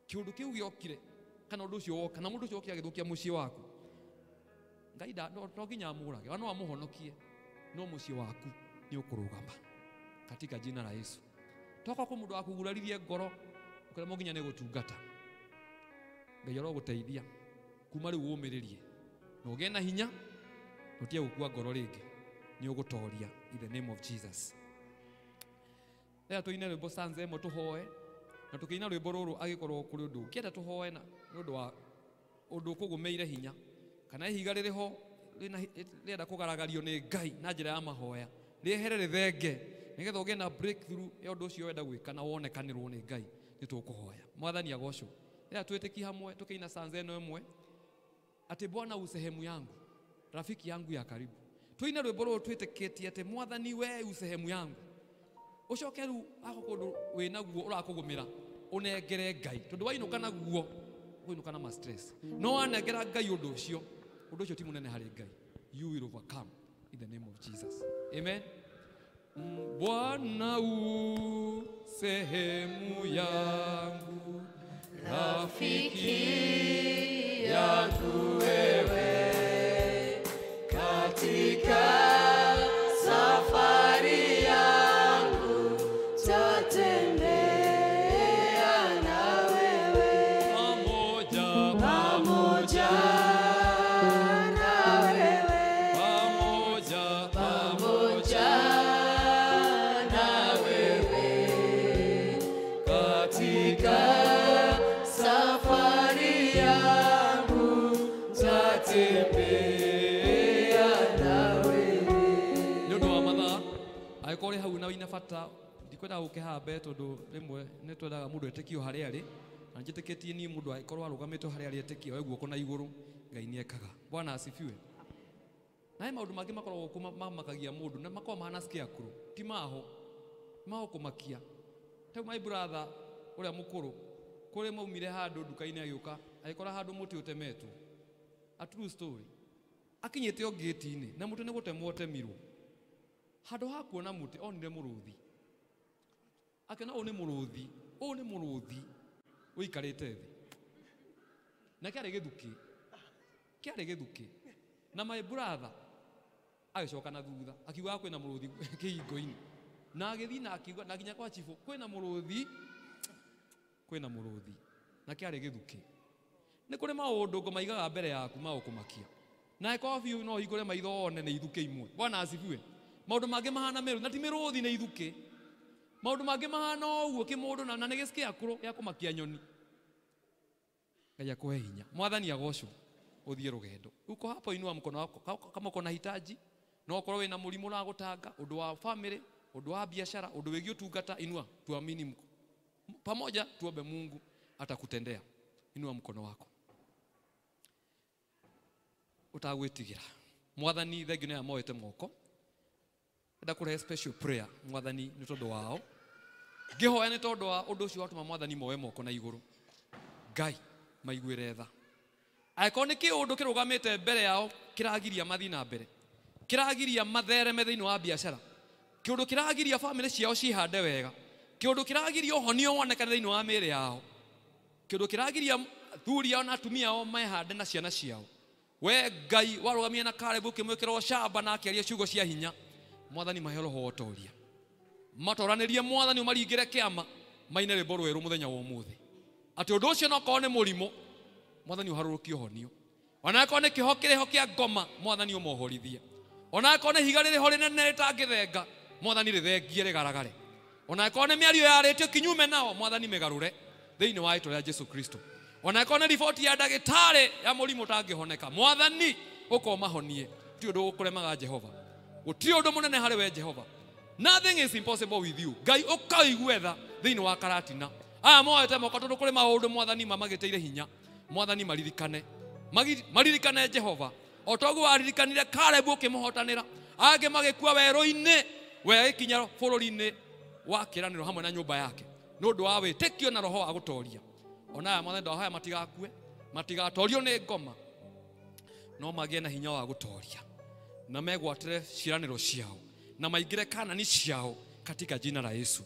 kĩũndũ kĩu gĩokire kana ũndũ ũcio woka, kana mũndũ ũcio okire agĩthũkia mũciĩ waku, Ngai to nginya amũrage, no amũhonokie, no mũciĩ waku nĩ ũkũrũgama katika jina la Yesu. Tokorwo kwĩ mũndũ wakũguraririe ngoro ũkĩremwo nginya nĩ gũtungata, Ngai arogũteithia kuma rĩu ũmĩrĩrie na ũgĩe na hinya, ũtige gũkua ngoro rĩngĩ, nĩ ũgũtoria in the name of Jesus. Rĩrĩa tũine rwĩmbo stanza ĩmwe tũhoe na tũkĩina rwĩmbo rũrũ agĩkorwo kũrĩ ũndũ ũngĩenda tũhoe na nĩ ũndũ wa ũndũ ũkũgũmĩire hinya kana ihiga rĩrĩ ho rĩenda kũgaragario nĩ Ngai na njĩra ya mahoya rĩehere rĩthenge nĩgetha ũgĩe na breakthrough ya ũndũ ũcio wenda gwĩka na wonekanĩrwo nĩ Ngai nĩ tũkũhoya. Mwathani agocwo. Rĩrĩa twĩtĩkie hamwe tũkĩina stanza ĩno ĩmwe atĩ Bwana u sehemu yangu, rafiki yangu ya karibu. Tuine rwĩmbo rũrũ twĩtĩkĩtie atĩ Mwathani we u sehemu yangu. Ũcoke rĩu ako kũndũ wĩnaguo ũrakũgũmĩra ũnengere Ngai tondũ wainũka naguo ũkũinũka na ma stress. No wanengera Ngai ũndũ ũcio ti mũnene harĩ Ngai. You will overcome in the name of Jesus. Amen. Bwana u sehemu yangu, rafiki yangu wewe, katika safari yangu tatembea na wewe, pamoja pamoja na wewe, pamoja pamoja na wewe, katika safari yangu tatembea na wewe. Nĩ ũndũ wa mathaa angĩkorwo ũrĩ hau na wĩna bata ndikwenda gũkĩhambe tondũ rĩmwe nĩ twendaga mũndũ etĩkio harĩa arĩ na njĩtĩkĩtie niĩ mũndũ angĩkorwo arũgamĩte harĩa arĩ etĩkio oe guoko na igũrũ Ngai nĩ ekaga. Bwana asifiwe. Na he maũndũ mangĩ makoragwo kuo mamakagia mũndũ na makoragwo mahana scarecrow ti maho maho kũmakia. Rĩu my brother ũrĩa mũkũrũ kũrĩ maumire handũ nduka-inĩ agĩũka agĩkora handũ mũtĩ ũtemetwo. A true story. Akinyĩte o ngĩti-inĩ na mũtĩ nĩ gũtemwo ũtemirwo. Handũ ha kuona mũtĩ onire mũrũthi. Akĩona ũyũ nĩ mũrũthi, ũyũ nĩ mũrũthi ũikarĩte thĩ. Na kĩarĩ gĩthukĩ. Kĩarĩ gĩthukĩ. Na my brother agĩcoka na thutha akiuga kwĩna mũrũthi kĩhingo-inĩ. Na agĩthiĩ na akiuga na nginya kwa chibũ kwĩna mũrũthi, kwĩna mũrũthi. Na kĩarĩ gĩthukĩ. Nĩ kũrĩ maũndũ ngoma igaga mbere yaku ma gũkũmakia. Na ĩkorwo biũ no ũhingũre maitho wone nĩ ithukĩ imwe. Bwana asifiwe. Maũndũ mangĩ mahana mĩrũthi na ti mĩrũthi nĩ ithukĩ. Maũndũ mangĩ mahana ũguo kĩmũndũ na nĩ gĩscarecrow gĩa kũmakia nyoni. Ngai akũhe hinya. Mwathani agocwo ũthiĩ rũgendo. Uko hapo inua mkono wako kama uko na hitaji no ũkorwo wĩna mũrimũ ũragũtanga, ũndũ wa family, ũndũ wa biashara, ũndũ wĩgiĩ ũtungata, inua tuamini mko. Pamoja tuombe Mungu atakutendea. Inua mkono wako. Utagwĩtigĩra. Mwathani thengio nĩ amoete moko. Enda kũrehe special prayer Mwathani nĩ tondũ wao. Ngĩhoya nĩ tondũ wa ũndũ ũcio watũma Mwathani moe moko na igũrũ. Ngai maiguĩre tha. Angĩkorwo nĩ kĩũndũ kĩrũgamĩte mbere yao kĩragiria mathiĩ na mbere, kĩragiria mathereme thĩinĩ wa biacara, kĩũndũ kĩragiria famĩlĩ ciao cihande wega, kĩũndũ kĩragiria ũhonio wonekane thĩinĩ wa mĩĩrĩ yao, kĩũndũ kĩragiria athuri ao na atumia ao mehande na ciana ciao. We Ngai warũgamia na Kalebu ũkĩmwĩkĩra ũcamba na akĩaria ciugo cia hinya. Mwathani mahe roho wa ũtoria. Matoranĩrie Mwathani ũmaringĩre kĩama maine rwĩmbo rwerũ mũthenya wa ũmũthĩ. Atĩ ũndũ ũcio no korwo nĩ mũrimũ Mwathani ũharũrũkie ũhonio. Ona akorwo nĩ kĩho kĩrĩho kĩa ngoma Mwathani ũmohorithie. Ona akorwo nĩ ihiga rĩrĩho rĩnene rĩtangĩthenga Mwathani rĩthengie rĩgaragare. Ona akorwo nĩ mĩario yarĩtio kinyume nao Mwathani mĩgarũre thĩinĩ wa rĩĩtwa rĩa Jesu Kristo. Ona akorwo nĩ riboti ya ndagĩtarĩ ya mũrimũ ũtangĩhoneka Mwathani ũka ũmahonie. Ti ũndũ ũkũremaga Jehova. Gũtirĩ ũndũ mũnene harĩ we Jehova. Nothing is impossible with you. Ngai ũka ũigue tha thĩinĩ wa Karatina. Aya moete moko tondũ kũrĩ maũndũ Mwathani mamagĩtĩire hinya. Mwathani maririkane. Maririkane Jehova. O toguo waririkanire Kalebu ũkĩmũhotanĩra. Angĩ magĩkua werũ-inĩ, we agĩkinya bũrũri-inĩ wa kĩĩranĩro hamwe na nyũmba yake. Nĩ ũndũ wa wĩtĩkio na roho wa gũtoria. Ona aya Mwathani ndahoya matigakue, matigatorio nĩ ngoma, no magĩe na hinya wa gũtoria. Na megwatĩre ciĩranĩro ciao na maingĩre Kanani ciao katika jina la Yesu.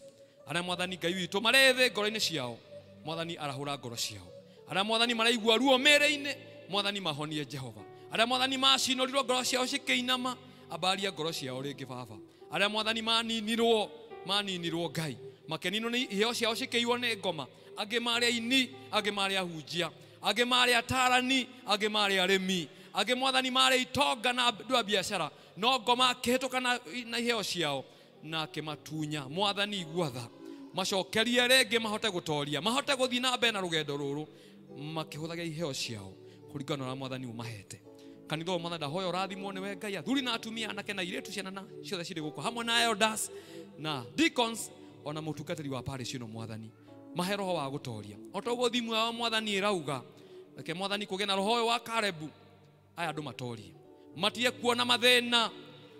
Arĩa Mwathani Ngai witũ marĩ thĩ ngoro-inĩ ciao, Mwathani arahũra ngoro ciao. Arĩa Mwathani maraigua ruo mĩĩrĩ-inĩ, Mwathani mahonie Jehova. Arĩa Mwathani macinũrirwo ngoro ciao cikĩinama, ambaria ngoro ciao rĩngĩ Baba. Arĩa Mwathani maninirwo Ngai, makeninwo nĩ iheo ciao cikĩiywo nĩ ngoma. Angĩ marĩ aini, angĩ marĩ ahunjia, angĩ marĩ atarani, angĩ marĩ arĩmi, angĩ Mwathani marĩ itonga na andũ a biacara, no ngoma akĩhĩtũka na iheo ciao. na akĩmatunya. Mwathani igua tha, macokerie rĩngĩ mahote gũtoria, mahote gũthiĩ na mbere na rũgendo rũrũ makĩhũthagia iheo ciao kũringana na ũrĩa Mwathani ũmahete. Kanitha ũyũ Mwathani ndahoya ũrathimwo nĩwe Ngai, athuri na atumia, anake na airĩtu, ciana na ciothe cirĩ gũkũ hamwe na elders na deacons ona mũtungatĩri wa parish ĩno. Mwathani mahe roho wa gũtoria o ta ũguo thimu yao Mwathani ĩrauga. Reke Mwathani kũgĩe na roho ũyũ wa Kalebu, aya andũ matorie, matige kuona mathĩna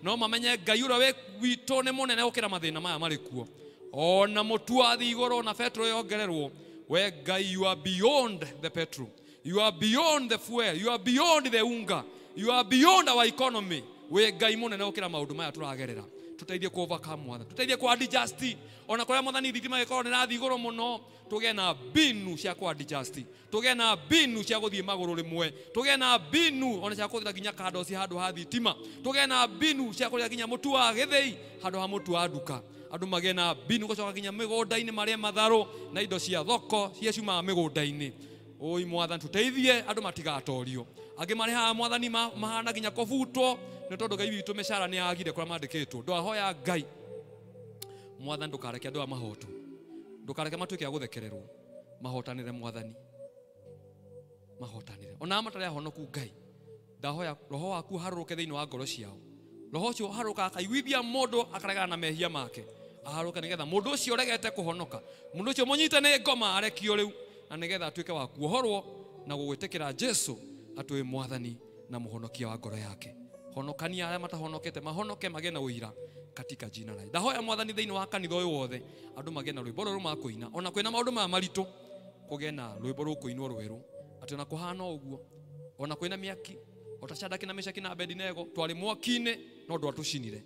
no mamenye Ngai ũrĩa wĩ witũ nĩ mũnene gũkĩra mathĩna maya marĩ kuo. Ona mũtu wathiĩ igũrũ na petro yongererwo, we Ngai, you are beyond the petrol, you are beyond the fuel, you are beyond the unga, you are beyond our economy. We Ngai mũnene gũkĩra maũndũ maya tũragerera. Tũteithie ku overcome Mwathani, tũteithie ku adjust ona kũrĩa Mwathani thitima ĩkorwo nĩ ĩrathiĩ igũrũ mũno, tũgĩe na mbinu cia ku adjust, tũgĩe na mbinu cia gũthiĩ magũrũ rĩmwe, tũgĩe na mbinu ona cia kũhũthĩra nginya kandoci handũ ha thitima, tũgĩe na mbinu cia kũrĩa nginya mũtu wa gĩthĩi handũ ha mũtu wa nduka. Andũ magĩe na mbinu gũcoka nginya mĩgũnda-inĩ marĩe matharũ na indo cia thoko cia ciumaga mĩgũnda-inĩ. Oi Mwathani tũteithie andũ matigatorio. Angĩ marĩ haha Mwathani mahana nginya kũbutwo nĩ tondũ Ngai witũ mĩcara nĩ yagire kũrĩa mandĩkĩtwo. Ndwahoya Ngai Mwathani ndũkareke andũ aya mahotwo, ndũkareke matuĩke a gũthekererwo, mahotanĩre Mwathani, mahotanĩre ona arĩa matarĩ ahonoku. Ngai ndahoya roho waku harũrũke thĩinĩ wa ngoro ciao, roho ũcio harũrũka akaiguithia mũndũ akaregana na mehia make, aharũke nĩgetha mũndũ ũcio ũregete kũhonoka, mũndũ ũcio mũnyite nĩ ngoma arekio rĩu, na nĩgetha atuĩke wa kuohorwo na gũgwĩtĩkĩra Jesu atũĩ Mwathani na mũhonokia wa ngoro yake. Honokania arĩa matahonokete mahonoke magĩe na ũira katika jina la. Ndahoya Mwathani thĩinĩ wa kanitha ũyũ wothe andũ magĩe na rwĩmbo rũrũ makũina, ona kwĩna maũndũ maya maritũ kũgĩe na rwĩmbo rũkũinwo rwerũ, atĩ ona kũhana ũguo, ona kwĩna mĩaki ota Shadraki na Meshaki na Abednego twarĩ mwaki-inĩ no ndwatũcinire.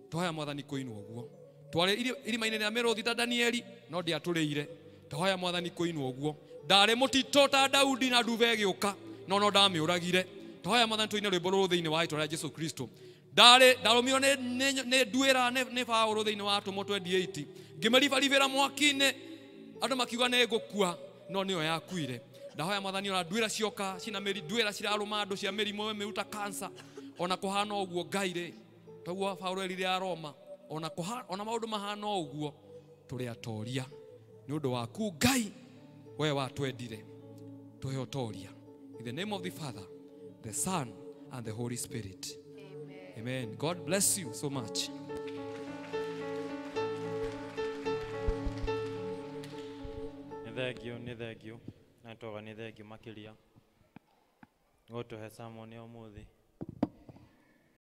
Twahoya Mwathani kũinwo ũguo. Twarĩ irima-inĩ rĩa mĩrũthi ta Danieli no ndĩatũrĩire. Twahoya Mwathani kũinwo ũguo. Ndarĩ mũtitũ ta Daudi na nduba ĩgĩũka no no ndamĩũragire. Twahoya Mwathani tũine rwĩmbo rũrũ thĩinĩ wa rĩĩtwa rĩa Jesu Kristo. Ndarĩ ndarũmio nĩ nduĩra nĩ Paũlũ thĩinĩ wa Atũmwo 28, ngĩmĩribaribĩra mwaki-inĩ andũ makiuga nĩ ngũkua no nĩyo yakuire. Ndahoya Mwathani ona nduĩra cioka cina mĩri, nduĩra cirarũma andũ cia mĩrimũ mĩũru ta cancer, ona kũhana ũguo Ngai rĩ, toguo Paũlũ erire Aroma, ona ona maũndũ mahana ũguo tũrĩ atoria nĩ ũndũ waku Ngai, we watwendire, tũhe ũtoria. In the name of the Father, the Son, and the Holy Spirit. Amen. Amen. God bless you so much. Nĩ thengio, nĩ thengio, na twaga nĩ thengio makĩria gũtũhe sermon ya ũmũthĩ.